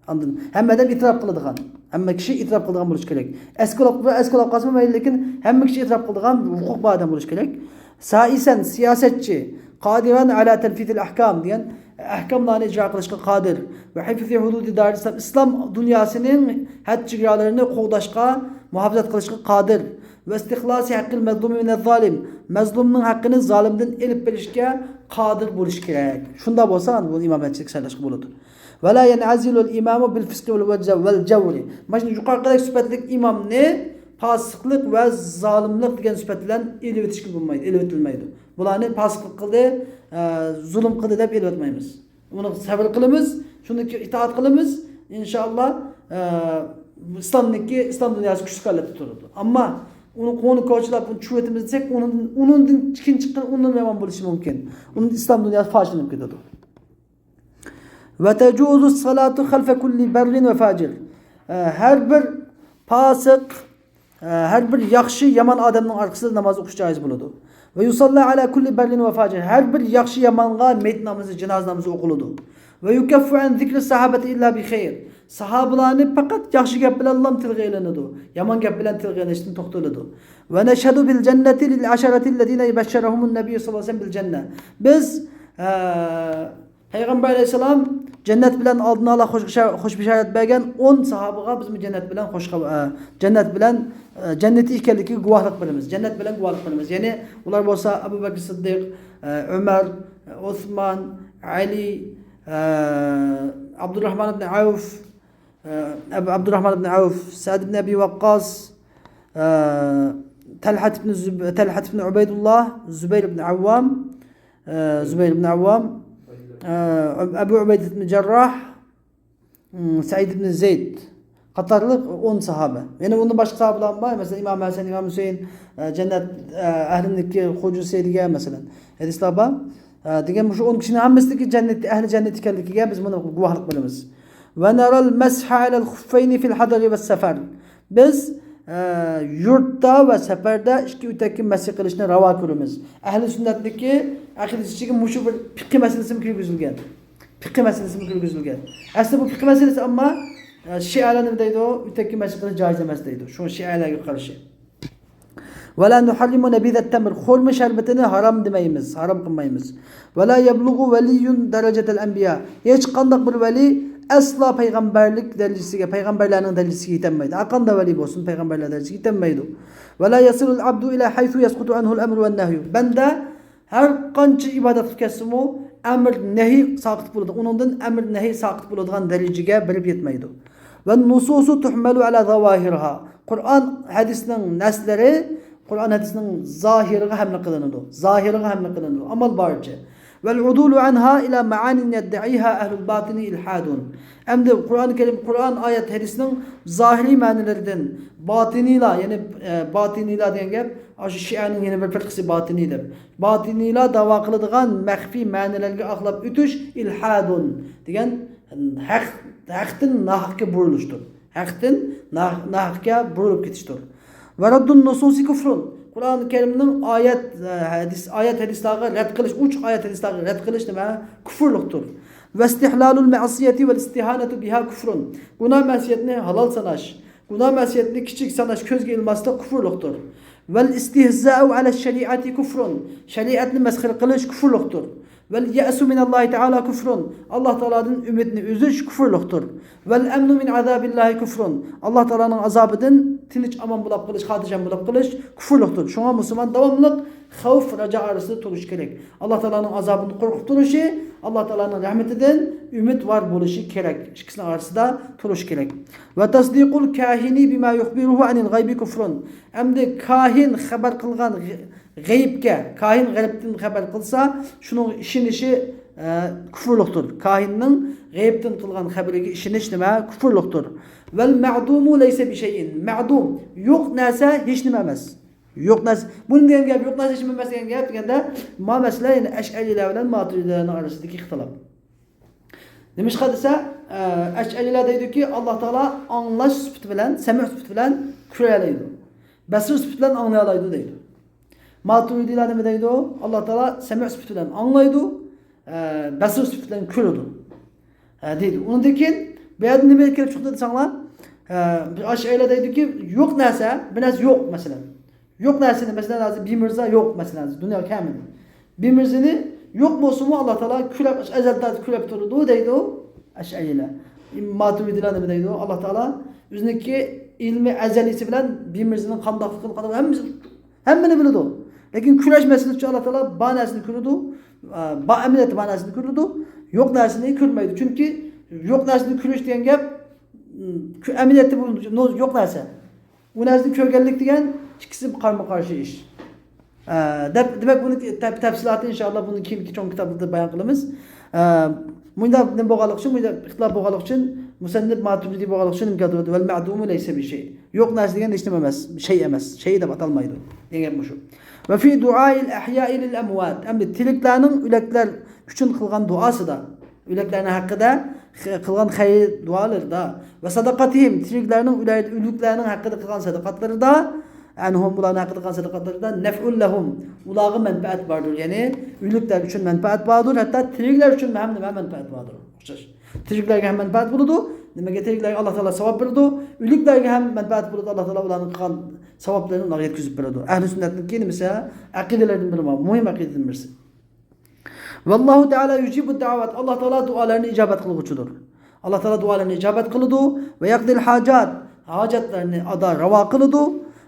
ئاندىن ھەممە ئادەم ئېتىراپ قىلىدىغان، ھەممە كىشى ئېتىراپ قىلىدىغان بولۇشى كېرەك. ئەسكى بولۇپ، ئەسكى بولۇپ قالسىمۇ مەيلى، لېكىن ھەممە كىشى ئېتىراپ قىلىدىغان ھوقۇق بار ئادەم بولۇشى كېرەك. سائىسەن، سىياسەتچى، قادىرەن ئەلا تەنفىزىل ئەھكام دېگەن ئەھكاملارنى ئىجرا قىلىشقا قادىر. ۋە ھىفزى ھۇدۇدى دارىل ئىسلام، ئىسلام دۇنياسىنىڭ ھەد چېگرالىرىنى قوغداشقا، مۇھاپىزەت قىلىشقا قادىر. ۋە ئىستىخلاسى ھەققىل مەزلۇمى مىنەز زالىم، مەزلۇمنىڭ ھەققىنى زالىمدىن ئېلىپ بېرىشكە قادىر بولۇشى كېرەك. شۇنداق بولسا، بۇ ئىمامەتچىلىك سايلاشقا بولىدۇ. ۋەلا يەنئەزىلۇل ئىمامۇ بىل فىسقى ۋەل ۋەل جەۋرى. مانا شۇ يۇقىرىقىدەك سۈپەتلىك ئىمامنى پاسىقلىق ۋە زالىملىق دېگەن سۈپەت بىلەن ئېلىۋېتىشكە بولمايدۇ، ئېلىۋېتىلمەيدۇ. بۇلارنى پاسىقلىق قىلدى، ئە، زۇلۇم قىلدى دەپ ئېلىۋەتمەيمىز. ئۇنى سەۋر قىلىمىز، شۇنىڭغا ئىتائەت قىلىمىز. ئىنشائاللا، ئە، ئىسلامنىڭكى، ئىسلام دۇنياسى كۈچلۈك ھالەتتە تۇرىدۇ. ئەمما ئۇنى قوڭىنى كوچىلاپ، ئۇنى چۈشۈرۈۋېتىمىز دېسەك، ئۇنىڭدىن، ئۇنىڭدىن كېيىن چىققان ئۇنىڭدىن يامان بولۇشى مۇمكىن. ئۇنىڭدىن ئىسلام دۇنياسى پارچىلىنىپ كېتىدۇ. ۋە تەجۇزۇ سالاتۇ خەلفە كۇللى بەررىن ۋە فاجىر. ئە، ھەر بىر پاسىق، ئە، ھەر بىر ياخشى، يامان ئادەمنىڭ ئارقىسىدا ناماز ئوقۇش جائىز بولىدۇ. ۋە يۇساللا ئەلا كۇللى بەررىن ۋە فاجىر. ھەر بىر ياخشى، يامانغا مەيت نامىزى، جىنازا نامىزى ئوقۇلىدۇ. ۋە يۇكەففۇ ئەن زىكرى ساھابەتى ئىللا بىخەير. ساھابىلارنى پەقەت ياخشى گەپ بىلەنلا تىلغا ئېلىنىدۇ. يامان گەپ بىلەن تىلغا ئېلىنىشتىن توختىلىدۇ. ۋە نەشھەدۇ بىل جەننەتى لىل ئەشەرەتى لەزىنە بەششەرەھۇمۇن نەبىييۇ سەللەللاھۇ ئەلەيھى ۋەسەللەم بىل جەننە. بىز، ئە، پەيغەمبەر ئەلەيھىسسالام جەننەت بىلەن ئالدىن ئالا خوش بەشا-، خوش بەشارەت بەرگەن ئون ساھابىغا بىزمۇ جەننەت بىلەن خوش خەۋ-، ئە، جەننەت بىلەن، ئە، جەننىتى ئىكەنلىكىگە گۇۋاھلىق بېرىمىز. جەننەت بىلەن گۇۋاھلىق بېرىمىز. يەنى ئۇلار بولسا ئەبۇ بەكرى سىددىق، ئە، ئۆمەر، ئوسمان، ئەلى، ئە، ئابدۇرراھمان ئىبنى ئەۋف، ئە، ئەب-، ئابدۇرراھمان ئىبنى ئەۋف، سەئد ئىبنى ئەبى ۋەققاس، ئە، تەلھەت ئىبنى زۇب-، تەلھەت ئىبنى ئۇبەيدۇللا، زۇبەير ئىبنى ئەۋۋام، ئە، زۇبەير ئىبنى ئەۋۋام، ئە، ئەبۇ ئۇبەيدە ئىبنى جەرراھ، ئىم، سەئىد ئىبنى زەيد قاتارلىق ئون ساھابە. يەنە ئۇندىن باشقا ساھابىلار بار. مەسىلەن، ئىمام ھەسەن، ئىمام ھۈسەيىن، ئە، جەننەت، ئە، ئەھلىنىڭكى خوجىسى دېگەن، مەسىلەن، ھەدىسلەر بار. ئە، دېگەن مۇشۇ ئون كىشىنىڭ ھەممىسىنىڭكى جەننەت، ئەھلى جەننەت ئىكەنلىكىگە بىز مۇنى گۇۋاھلىق بېرىمىز. ۋە نەرەل مەسھە ئەلەل خۇففەينى فىل ھەدەرى ۋەس سەفەر. بىز، ئە، يۇرتتا ۋە سەپەردە ئىككى ئۆتەككە مەسح قىلىشنى راۋا كۆرىمىز. ئەھلى سۈننەتنىڭكى ئەقىدىسى ئىچىگە مۇشۇ بىر پىقھى مەسىلىسىمۇ كىرگۈزۈلگەن. پىقھى مەسىلىسىمۇ كىرگۈزۈلگەن. ئەسلى بۇ پىقھى مەسىلىسى، ئەمما، ئە، شىئەلەر نېمە دەيدۇ؟ ئۆتەككە مەسح قىلىش جائىز ئەمەس دەيدۇ. شۇڭا شىئەلەرگە قارشى. ۋەلا نۇھەررىمۇ نەبىزەت تەمر. خورما شەربىتىنى ھارام دېمەيمىز، ھارام قىلمايمىز. ۋەلا يەبلۇغۇ ۋەلىيۇن دەرەجەتەل ئەنبىيا. ھېچقانداق بىر ۋەلىي ئەسلا پەيغەمبەرلىك دەرىجىسىگە، پەيغەمبەرلەرنىڭ دەرىجىسىگە يېتەلمەيدۇ. ھەرقانداق ۋەلىي بولسۇن، پەيغەمبەرلەر دەرىجىسىگە يېتەلمەيدۇ. ۋەلا يەسىلۇل ئەبدۇ ئىلا ھەيسۇ يەسقۇتۇ ئەنھۇل ئەمرۇ ۋەن نەھيۇ. بەندە ھەر قانچە ئىبادەت قىلىپ كەتسىمۇ، ئەمر نەھى ساقىت بولىدۇ. ئۇنىڭدىن ئەمر نەھى ساقىت بولىدىغان دەرىجىگە بېرىپ يەتمەيدۇ. ۋە نۇسۇسۇ تۇھمەلۇ ئەلا زاۋاھىرىھا. قۇرئان ھەدىسنىڭ نەسلىرى قۇرئان ھەدىسنىڭ زاھىرىغا ھەملە قىلىنىدۇ. زاھىرىغا ھەملە قىلىنىدۇ. ئامال بارىچە. ۋەل ئۇدۇلۇ ئەنھا ئىلا مەئانىن يەددەئىھا ئەھلۇل باتىنى ئىلھادۇن. ئەمدى قۇرئان كەرىم، قۇرئان ئايەت ھەدىسنىڭ زاھىرىي مەنىلىرىدىن باتىنىيلار، يەنى، ئە، باتىنىيلار دېگەن گەپ، ئاشۇ شىئەنىڭ يەنە بىر پىرقىسى باتىنىي دەپ. باتىنىيلار داۋا قىلىدىغان مەخپىي مەنىلەرگە ئاقلاپ ئۆتۈش ئىلھادۇن دېگەن ھەق، ھەقتىن ناھەقكە بۇرۇلۇشتۇر. ھەقتىن ناھ-، ناھەقكە بۇرۇلۇپ كېتىشتۇر. ورد النصوص كفر. قۇرئان كەرىمنىڭ ئايەت، ئە، ھەدىس، ئايەت ھەدىسلەرگە رەت قىلىش، ئوچۇق ئايەت ھەدىسلەرگە رەت قىلىش نېمە؟ كۇفۇرلۇقتۇر. واستحلال المعصية والاستهانة بها كفر. گۇناھ مەسىيەتنى ھالال ساناش، گۇناھ مەسىيەتنى كىچىك ساناش، كۆزگە ئىلماسلىق كۇفۇرلۇقتۇر. والاستهزاء على الشريعة كفر. شەرىئەتنى مەسخىرە قىلىش كۇفۇرلۇقتۇر. واليأس من الله تعالى كفر. ئاللا تائالادىن ئۈمىدنى ئۈزۈش كۇفۇرلۇقتۇر. والأمن من عذاب الله كفر. ئاللا تائالانىڭ ئازابىدىن تىنچ ئامان بولاپ قېلىش، خاتىرجەم بولاپ قېلىش كۇفۇرلۇقتۇر. شۇڭا مۇسۇلمان داۋاملىق خەۋپ، رەجا ئارىسىدا تۇرۇشى كېرەك. ئاللا تائالانىڭ ئازابىدىن قورقۇپ تۇرۇشى، ئاللا تائالانىڭ رەھمىتىدىن ئۈمىدۋار بولۇشى كېرەك. ئىككىسىنىڭ ئارىسىدا تۇرۇشى كېرەك. وتصديق الكاهن بما يخبره عن الغيب كفر. ئەمدى كاھىن خەۋەر قىلغان غەيىبكە، كاھىن غەيىبتىن خەۋەر قىلسا، شۇنىڭغا ئىشىنىشى، ئە، كۇفۇرلۇقتۇر. كاھىننىڭ غەيىبتىن قىلغان خەۋىرىگە ئىشىنىش نېمە؟ كۇفۇرلۇقتۇر. والمعدوم ليس بشيء. مەدۇم، يوق نەرسە ھېچ نېمە ئەمەس. يوق نەرسە، بۇنى دېگەن گەپ، يوق نەرسە ھېچ نېمە ئەمەس دېگەن گەپ دېگەندە، ما مەسىلە يەنە ئەشئەرىيلەر بىلەن ماتۇرىدىلەرنىڭ ئارىسىدىكى ئىختىلاپ. نېمىشقا دېسە، ئە، ئەشئەرىيلەر دەيدۇكى، ئاللا تائالا ئاڭلاش سۈپىتى بىلەن، سەمىئ سۈپىتى بىلەن كۆرەلەيدۇ. بەسىر سۈپىتى بىلەن ئاڭلىيالايدۇ دەيدۇ. ماتۇرىدىلار نېمە دەيدۇ؟ ئاللا تائالا سەمىئ سۈپىتى بىلەن ئاڭلايدۇ، ئە، بەسىر سۈپىتى بىلەن كۆرىدۇ، ئە، دەيدۇ. ئۇنىڭدىن كېيىن بۇ يەردە نېمە كېلىپ چىقتى دېسەڭلار، ئە، ئەشئەرىيلەر دەيدۇكى، يوق نەرسە، بىر نەرسە يوق، مەسىلەن. يوق نەرسىنى، مەسىلەن، ھازىر بىمىرزا يوق، مەسىلەن، ھازىر دۇنياغا كەلمىدى. بىمىرزىنى يوق بولسىمۇ، ئاللا تائالا كۆرەپ، ئەزەلدىن تارتىپ كۆرەپ تۇرىدۇ دەيدۇ ئەشئەرىيلەر. ماتۇرىدىلار نېمە دەيدۇ؟ ئاللا تائالا ئۆزىنىڭكى ئىلمى ئەزەلىيسى بىلەن بىمىرزىنىڭ قانداقلىقىنى، قانداق، ھەممىسى، ھەممىنى بىلىدۇ. لېكىن كۆرەلمەسلىكى ئۈچۈن ئاللا تائالا بار نەرسىنى كۆرىدۇ، ئا، بار، ئەمەلىيەتتە بار نەرسىنى كۆرىدۇ، يوق نەرسىنى كۆرمەيدۇ. چۈنكى يوق نەرسىنى كۆرۈش دېگەن گەپ، م، كۆ-، ئەمەلىيەتتە بۇ نو-، يوق نەرسە. ئۇ نەرسىنى كۆرگەنلىك دېگەن ئىككىسى قارمۇ قارشى ئىش. ئە، دەپ، دېمەك، بۇنى تەپ-، تەپسىلاتى ئىنشائاللا بۇنى كېيىنكى چوڭ كىتابلاردا بايان قىلىمىز. ئە، مۇنداق نېمە بولغانلىقى ئۈچۈن، مۇنداق ئىختىلاپ بولغانلىقى ئۈچۈن، مۇسەننىپ ماتۇرىدى بولغانلىقى ئۈچۈن نېمە كەلتۈردى؟ والمعدوم ليس بشيء. يوق نەرسە دېگەن ھېچ نېمە ئەمەس، شەي ئەمەس، شەي دەپ ئاتالمايدۇ دېگەن گەپ مۇشۇ. وفي دعاء الأحياء للأموات. ئەمدى تىرىكلەرنىڭ ئۆلەكلەر ئۈچۈن قىلغان دۇئاسىدا، ئۆلۈكلەرنىڭ ھەققىدە خ-، قىلغان خەير دۇئالىرىدا، وصدقاتهم، تىرىكلەرنىڭ ئۆلە-، ئۆلۈكلەرنىڭ ھەققىدە قىلغان سەدىقاتلىرىدا، عنهم، ئۇلارنىڭ ھەققىدە قىلغان سەدىقاتلىرىدا، نفع لهم، ئۇلارغا مەنپەئەت باردۇر. يەنى ئۆلۈكلەر ئۈچۈن مەنپەئەت باردۇر، ھەتتا تىرىكلەر ئۈچۈن ھەم نېمە مەنپەئەت باردۇر. ئوخشاش. تىرىكلەرگە ھەم مەنپەئەت بولىدۇ، نېمىگە تىرىكلەرگە ئاللا تائالا ساۋاب بېرىدۇ، ئۆلۈكلەرگە ھەم مەنپەئەت بولىدۇ، ئاللا تائالا ئۇلارنىڭ قىلغان ساۋابلىرىنى ئۇلارغا يەتكۈزۈپ بېرىدۇ. ئەھلى سۈننەتنىڭكى نېمىسى، ئەقىدىلىرىدىن بىرى، مۇھىم ئەقىدىدىن بىرسى. والله تعالى يجيب الدعوات. ئاللا تائالا دۇئالارنى ئىجابەت قىلغۇچىدۇر. ئاللا تائالا دۇئالارنى ئىجابەت قىلىدۇ. ويقضي الحاجات. ھاجەتلەرنى ئادا، راۋا قىلىدۇ.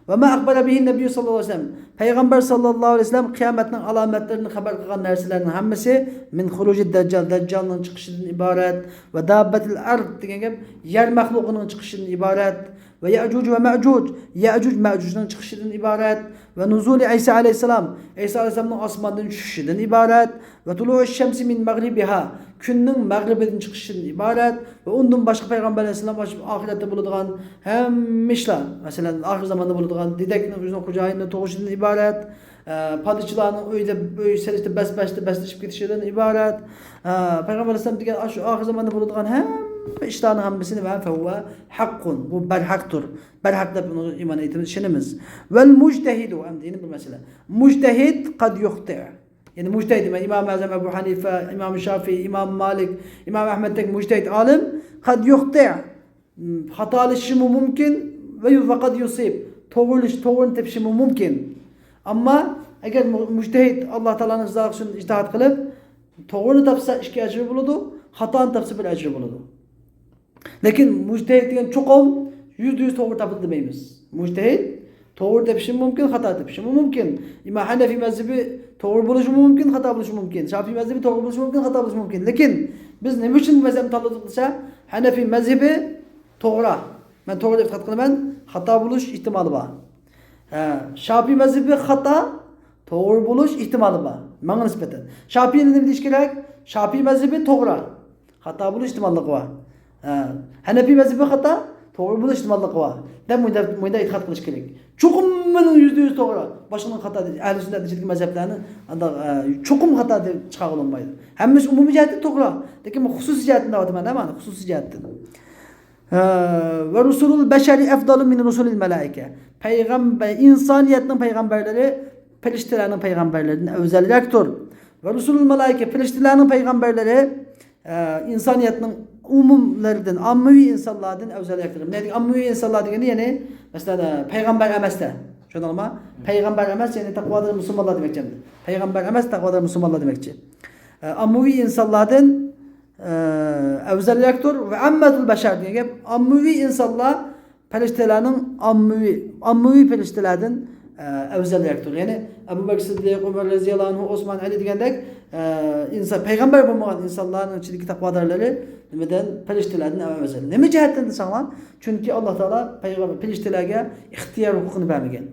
وما أخبر به النبي صلى الله عليه وسلم. پەيغەمبەر ساللاللاھۇ ئەلەيھى ۋەسەللەم قىيامەتنىڭ ئالامەتلىرىنى خەۋەر قىلغان نەرسىلەرنىڭ ھەممىسى، من خروج الدجال، دەججالنىڭ چىقىشىدىن ئىبارەت، ودابة الأرض دېگەن گەپ يەر مەخلۇقىنىڭ چىقىشىدىن ئىبارەت، ۋە يەئجۇج ۋە مەئجۇج، يەئجۇج مەئجۇجنىڭ چىقىشىدىن ئىبارەت، ۋە نۇزۇلى ئەيسا ئەلەيھىسسالام، ئەيسا ئەلەيھىسسالامنىڭ ئاسماندىن چۈشۈشىدىن ئىبارەت، ۋە تۇلۇئۇش شەمسى مىن مەغرىبىھا، كۈننىڭ مەغرىبىدىن چىقىشىدىن ئىبارەت، ۋە ئۇندىن باشقا پەيغەمبەر ئەلەيھىسسالام ئاخىرەتتە بولىدىغان ھەممە ئىشلار، مەسىلەن، ئاخىر زاماندا بولىدىغان دېدەكنىڭ ئۆزىنىڭ خوجايىنىنى تۇغۇشىدىن ئىبارەت، ئە، پادىچىلارنىڭ ئۆيدە، ئۆي سېلىشتا بەس-، بەس-، بەسلىشىپ كېتىشىدىن ئىبارەت. ئە، پەيغەمبەر ئەلەيھىسسالام دېگەن، ئاشۇ ئاخىر زاماندا بولىدىغان ھەممە ئىشلارنىڭ ھەممىسىنى، مەن، فەھۇۋە ھەققۇن، بۇ بەرھەقتۇر. بەرھەق دەپ ئۇنىڭغا ئىمان ئېيتىمىز، ئىشىنىمىز. ۋەل مۇجتەھىدۇ، ئەمدى يەنە بىر مەسىلە. مۇجتەھىد قەد يۇختىئ. يەنى مۇجتەھىد دېمەك، ئىمام ئەزەم ئەبۇ ھەنىفە، ئىمام شافىئى، ئىمام مالىك، ئىمام ئەھمەدتەك مۇجتەھىد ئالىم، قەد يۇختىئ. خاتالىشىشىمۇ مۇمكىن، ۋە يۇ-، ۋە قەد يۇسىب. توغرىلىش-، توغرىنى تېپىشىمۇ مۇمكىن. ئەمما ئەگەر مۇ-، مۇجتەھىد ئاللا تائالانىڭ رىزاسى ئۈچۈن ئىجتىھاد قىلىپ، توغرىنى تاپسا ئىككى ئەجرى بولىدۇ، خاتانى تاپسا بىر ئەجرى بولىدۇ. لېكىن مۇجتەھىد دېگەن چوقۇم يۈزدە يۈز توغرا تاپىدۇ دېمەيمىز. مۇجتەھىد توغرا تېپىشىمۇ مۇمكىن، خاتا تېپىشىمۇ مۇمكىن. ئىمام ھەنەفىي مەزھىپى توغرا بولۇشىمۇ مۇمكىن، خاتا بولۇشىمۇ مۇمكىن. شافىئىي مەزھىپى توغرا بولۇشى مۇمكىن، خاتا بولۇشى مۇمكىن. لېكىن بىز نېمە ئۈچۈن بۇ مەزھەپنى تاللىدۇق دېسە، ھەنەفىي مەزھىپى توغرا. مەن توغرا دەپ ئېتىقاد قىلىمەن، خاتا بولۇش ئېھتىمالى بار. ھە، شافىئىي مەزھىپى خاتا، توغرا بولۇش ئېھتىمالى بار. ماڭا نىسبەتەن. شافىئىيلار نېمە دېيىش كېرەك؟ شافىئىي مەزھىپى توغرا. خاتا بولۇش ئېھتىماللىقى بار. ھە. ھەنەفىي مەزھىپى خاتا، توغرا بولۇش ئېھتىماللىقى بار دەپ مۇنداق، مۇنداق ئېتىقاد قىلىش كېرەك. چوقۇم مېنىڭ يۈزدە يۈز توغرا، باشقىنىڭ خاتا دەيدۇ. ئەھلى سۈننەتنىڭ ئىچىدىكى مەزھەپلەرنى ئانداق، ئە، چوقۇم خاتا دەپ چىقارغىلى بولمايدۇ. ھەممىسى ئومۇمىي جەھەتتىن توغرا. لېكىن مەن خۇسۇسىي جەھەتتىن دەۋاتىمەن، مانا خۇسۇسىي جەھەتتىن. ھە، ۋە رۇسۇلۇل بەشەرى ئەفدالۇ مىن رۇسۇلىل مەلائىكە. پەيغەمبەر، ئىنسانىيەتنىڭ پەيغەمبەرلىرى پەرىشتىلەرنىڭ پەيغەمبەرلىرىدىن ئەۋزەلرەكتۇر. ۋە رۇسۇلۇل مەلائىكە، پەرىشتىلەرنىڭ پەيغەمبەرلىرى، ئە، ئىنسانىيەتنىڭ ئومۇملىرىدىن، ئاممىۋى ئىنسانلاردىن ئەۋزەلرەكتۇر. نېمە دېگەن ئاممىۋى ئىنسانلار دېگىنى؟ يەنى، مەسىلەن، ئە، پەيغەمبەر ئەمەستە. چۈشەندىڭىزمۇ؟ پەيغەمبەر ئەمەس، يەنى تەقۋادار مۇسۇلمانلار دېمەكچى ئەمدى. پەيغەمبەر ئەمەس، تەقۋادار مۇسۇلمانلار دېمەكچى. ئە، ئاممىۋى ئىنسانلاردىن، ئە، ئەۋزەلرەكتۇر. ۋە ئاممەتۇل بەشەر دېگەن گەپ، ئاممىۋى ئىنسانلار پەرىشتىلەرنىڭ ئاممىۋى، ئاممىۋى پەرىشتىلەردىن، ئە، ئەۋزەلرەكتۇر. يەنى ئەبۇ بەكىر سىددىق، ئۆمەر رەزىياللاھۇ ئەنھۇ، ئوسمان، ئەلى دېگەندەك، ئە، ئىنسان، پەيغەمبەر بولمىغان ئىنسانلارنىڭ ئىچىدىكى تەقۋادارلىرى نېمىدىن؟ پەرىشتىلەردىن ئەۋزەل. نېمە جەھەتتىن دېسەڭلار، چۈنكى ئاللا تائالا پەيغەمبەر، پەرىشتىلەرگە ئىختىيار ھوقۇقىنى بەرمىگەن.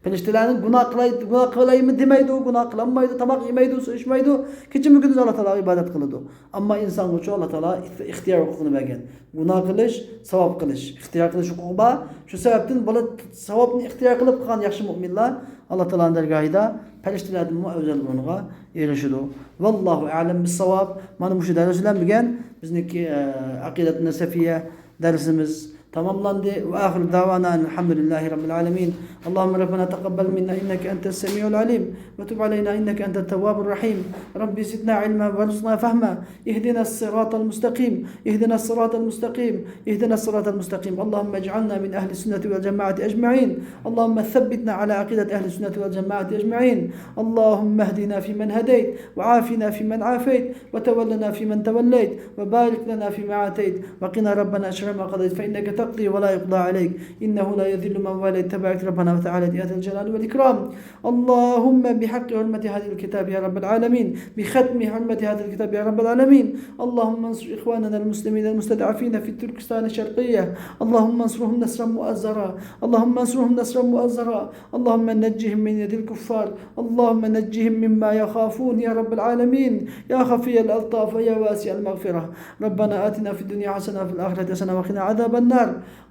پەرىشتىلەرنى گۇناھ قىلاي، گۇناھ قىلايمۇ دېمەيدۇ، گۇناھ قىلالمايدۇ، تاماق يېمەيدۇ، سۇ ئىچمەيدۇ، كېچە-كۈندۈز ئاللا تائالاغا ئىبادەت قىلىدۇ. ئەمما ئىنسانغىچۇ ئاللا تائالا ئىختىيار ھوقۇقىنى بەرگەن. گۇناھ قىلىش، ساۋاب قىلىش، ئىختىيار قىلىش ھوقۇقى بار. شۇ سەۋەبتىن بۇلار ساۋابنى ئىختىيار قىلىپ قىلغان ياخشى مۆمىنلەر ئاللا تائالانىڭ دەرگاھىدا پەرىشتىلەردىنمۇ ئەۋزەل ئورۇنغا ئېرىشىدۇ. ۋاللاھۇ ئەلەم بىسساۋاب. مانا مۇشۇ دەرس بىلەن بۈگۈن بىزنىڭكى، ئە، ئەقىدەتۇن نەسەفىيە دەرسىمىز تاماملاندى. ۋە ئاخىرۇ دەۋانا ئەنىل ھەمدۇلىللاھى رەببىل ئالەمىن. اللهم ربنا تقبل منا إنك أنت السميع العليم وتب علينا إنك أنت التواب الرحيم. رب زدنا علما وارزقنا فهما. اهدنا الصراط المستقيم. اهدنا الصراط المستقيم. اهدنا الصراط المستقيم. اللهم اجعلنا من أهل السنة والجماعة أجمعين. اللهم ثبتنا على عقيدة أهل السنة والجماعة أجمعين. اللهم اهدنا فيمن هديت وعافنا فيمن عافيت وتولنا فيمن توليت وبارك لنا فيما أعطيت وقنا ربنا شر ما قضيت فإنك تقضي ولا يقضى عليك إنه لا يذل من واليت تباركت ربنا وتعاليت يا ذا الجلال والإكرام. اللهم بحق حرمة هذا الكتاب يا رب العالمين، بختم حرمة هذا الكتاب يا رب العالمين، اللهم انصر إخواننا المسلمين المستضعفين في تركستان الشرقية، اللهم انصرهم نصرا مؤزرا، اللهم انصرهم نصرا مؤزرا، اللهم نجهم من يد الكفار، اللهم نجهم مما يخافون يا رب العالمين، يا خفي الألطاف ويا واسع المغفرة. ربنا آتنا في الدنيا حسنة وفي الآخرة حسنة وقنا عذاب النار.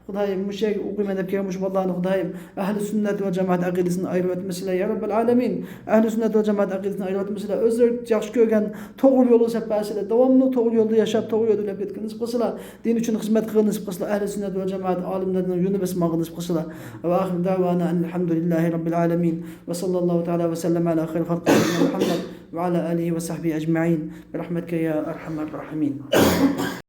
خۇدايىم، مۇشۇ يەرگە ئوقۇيمەن دەپ كەلگەن مۇشۇ بالىلارنى خۇدايىم، ئەھلى سۈننەت ۋە جامائەت ئەقىدىسىدىن ئايرىۋەتمىسىلە يا رەببەل ئالەمىن. ئەھلى سۈننەت ۋە جامائەت ئەقىدىسىدىن ئايرىۋەتمىسىلە. ئۆزلىرى ياخشى كۆرگەن توغرا يولغا سەپ بەرسىلە، داۋاملىق توغرا يولدا ياشاپ، توغرا يولدا ئۆلۈپ كەتكىلى نېسىپ قىلسىلا، دىن ئۈچۈن خىزمەت قىلغىلى نېسىپ قىلسىلا، ئەھلى سۈننەت ۋە جامائەت ئالىملىرىنىڭ يولىنى بېسىپ ماڭغىلى نېسىپ قىلسىلا. ۋە ئاخىر دەۋانا ئەنىل ھەمدۇلىللاھى رەببىل ئالەمىن. ۋە ساللاللاھۇ تەئالە ۋە سەللەم ئەلا خەير خەلقىھى مۇھەممەد ۋە ئەلا ئالىھى ۋە سەھبىھى ئەجمەئىن. بىرەھمەتىكە يا ئەرھەمەر راھىمىن.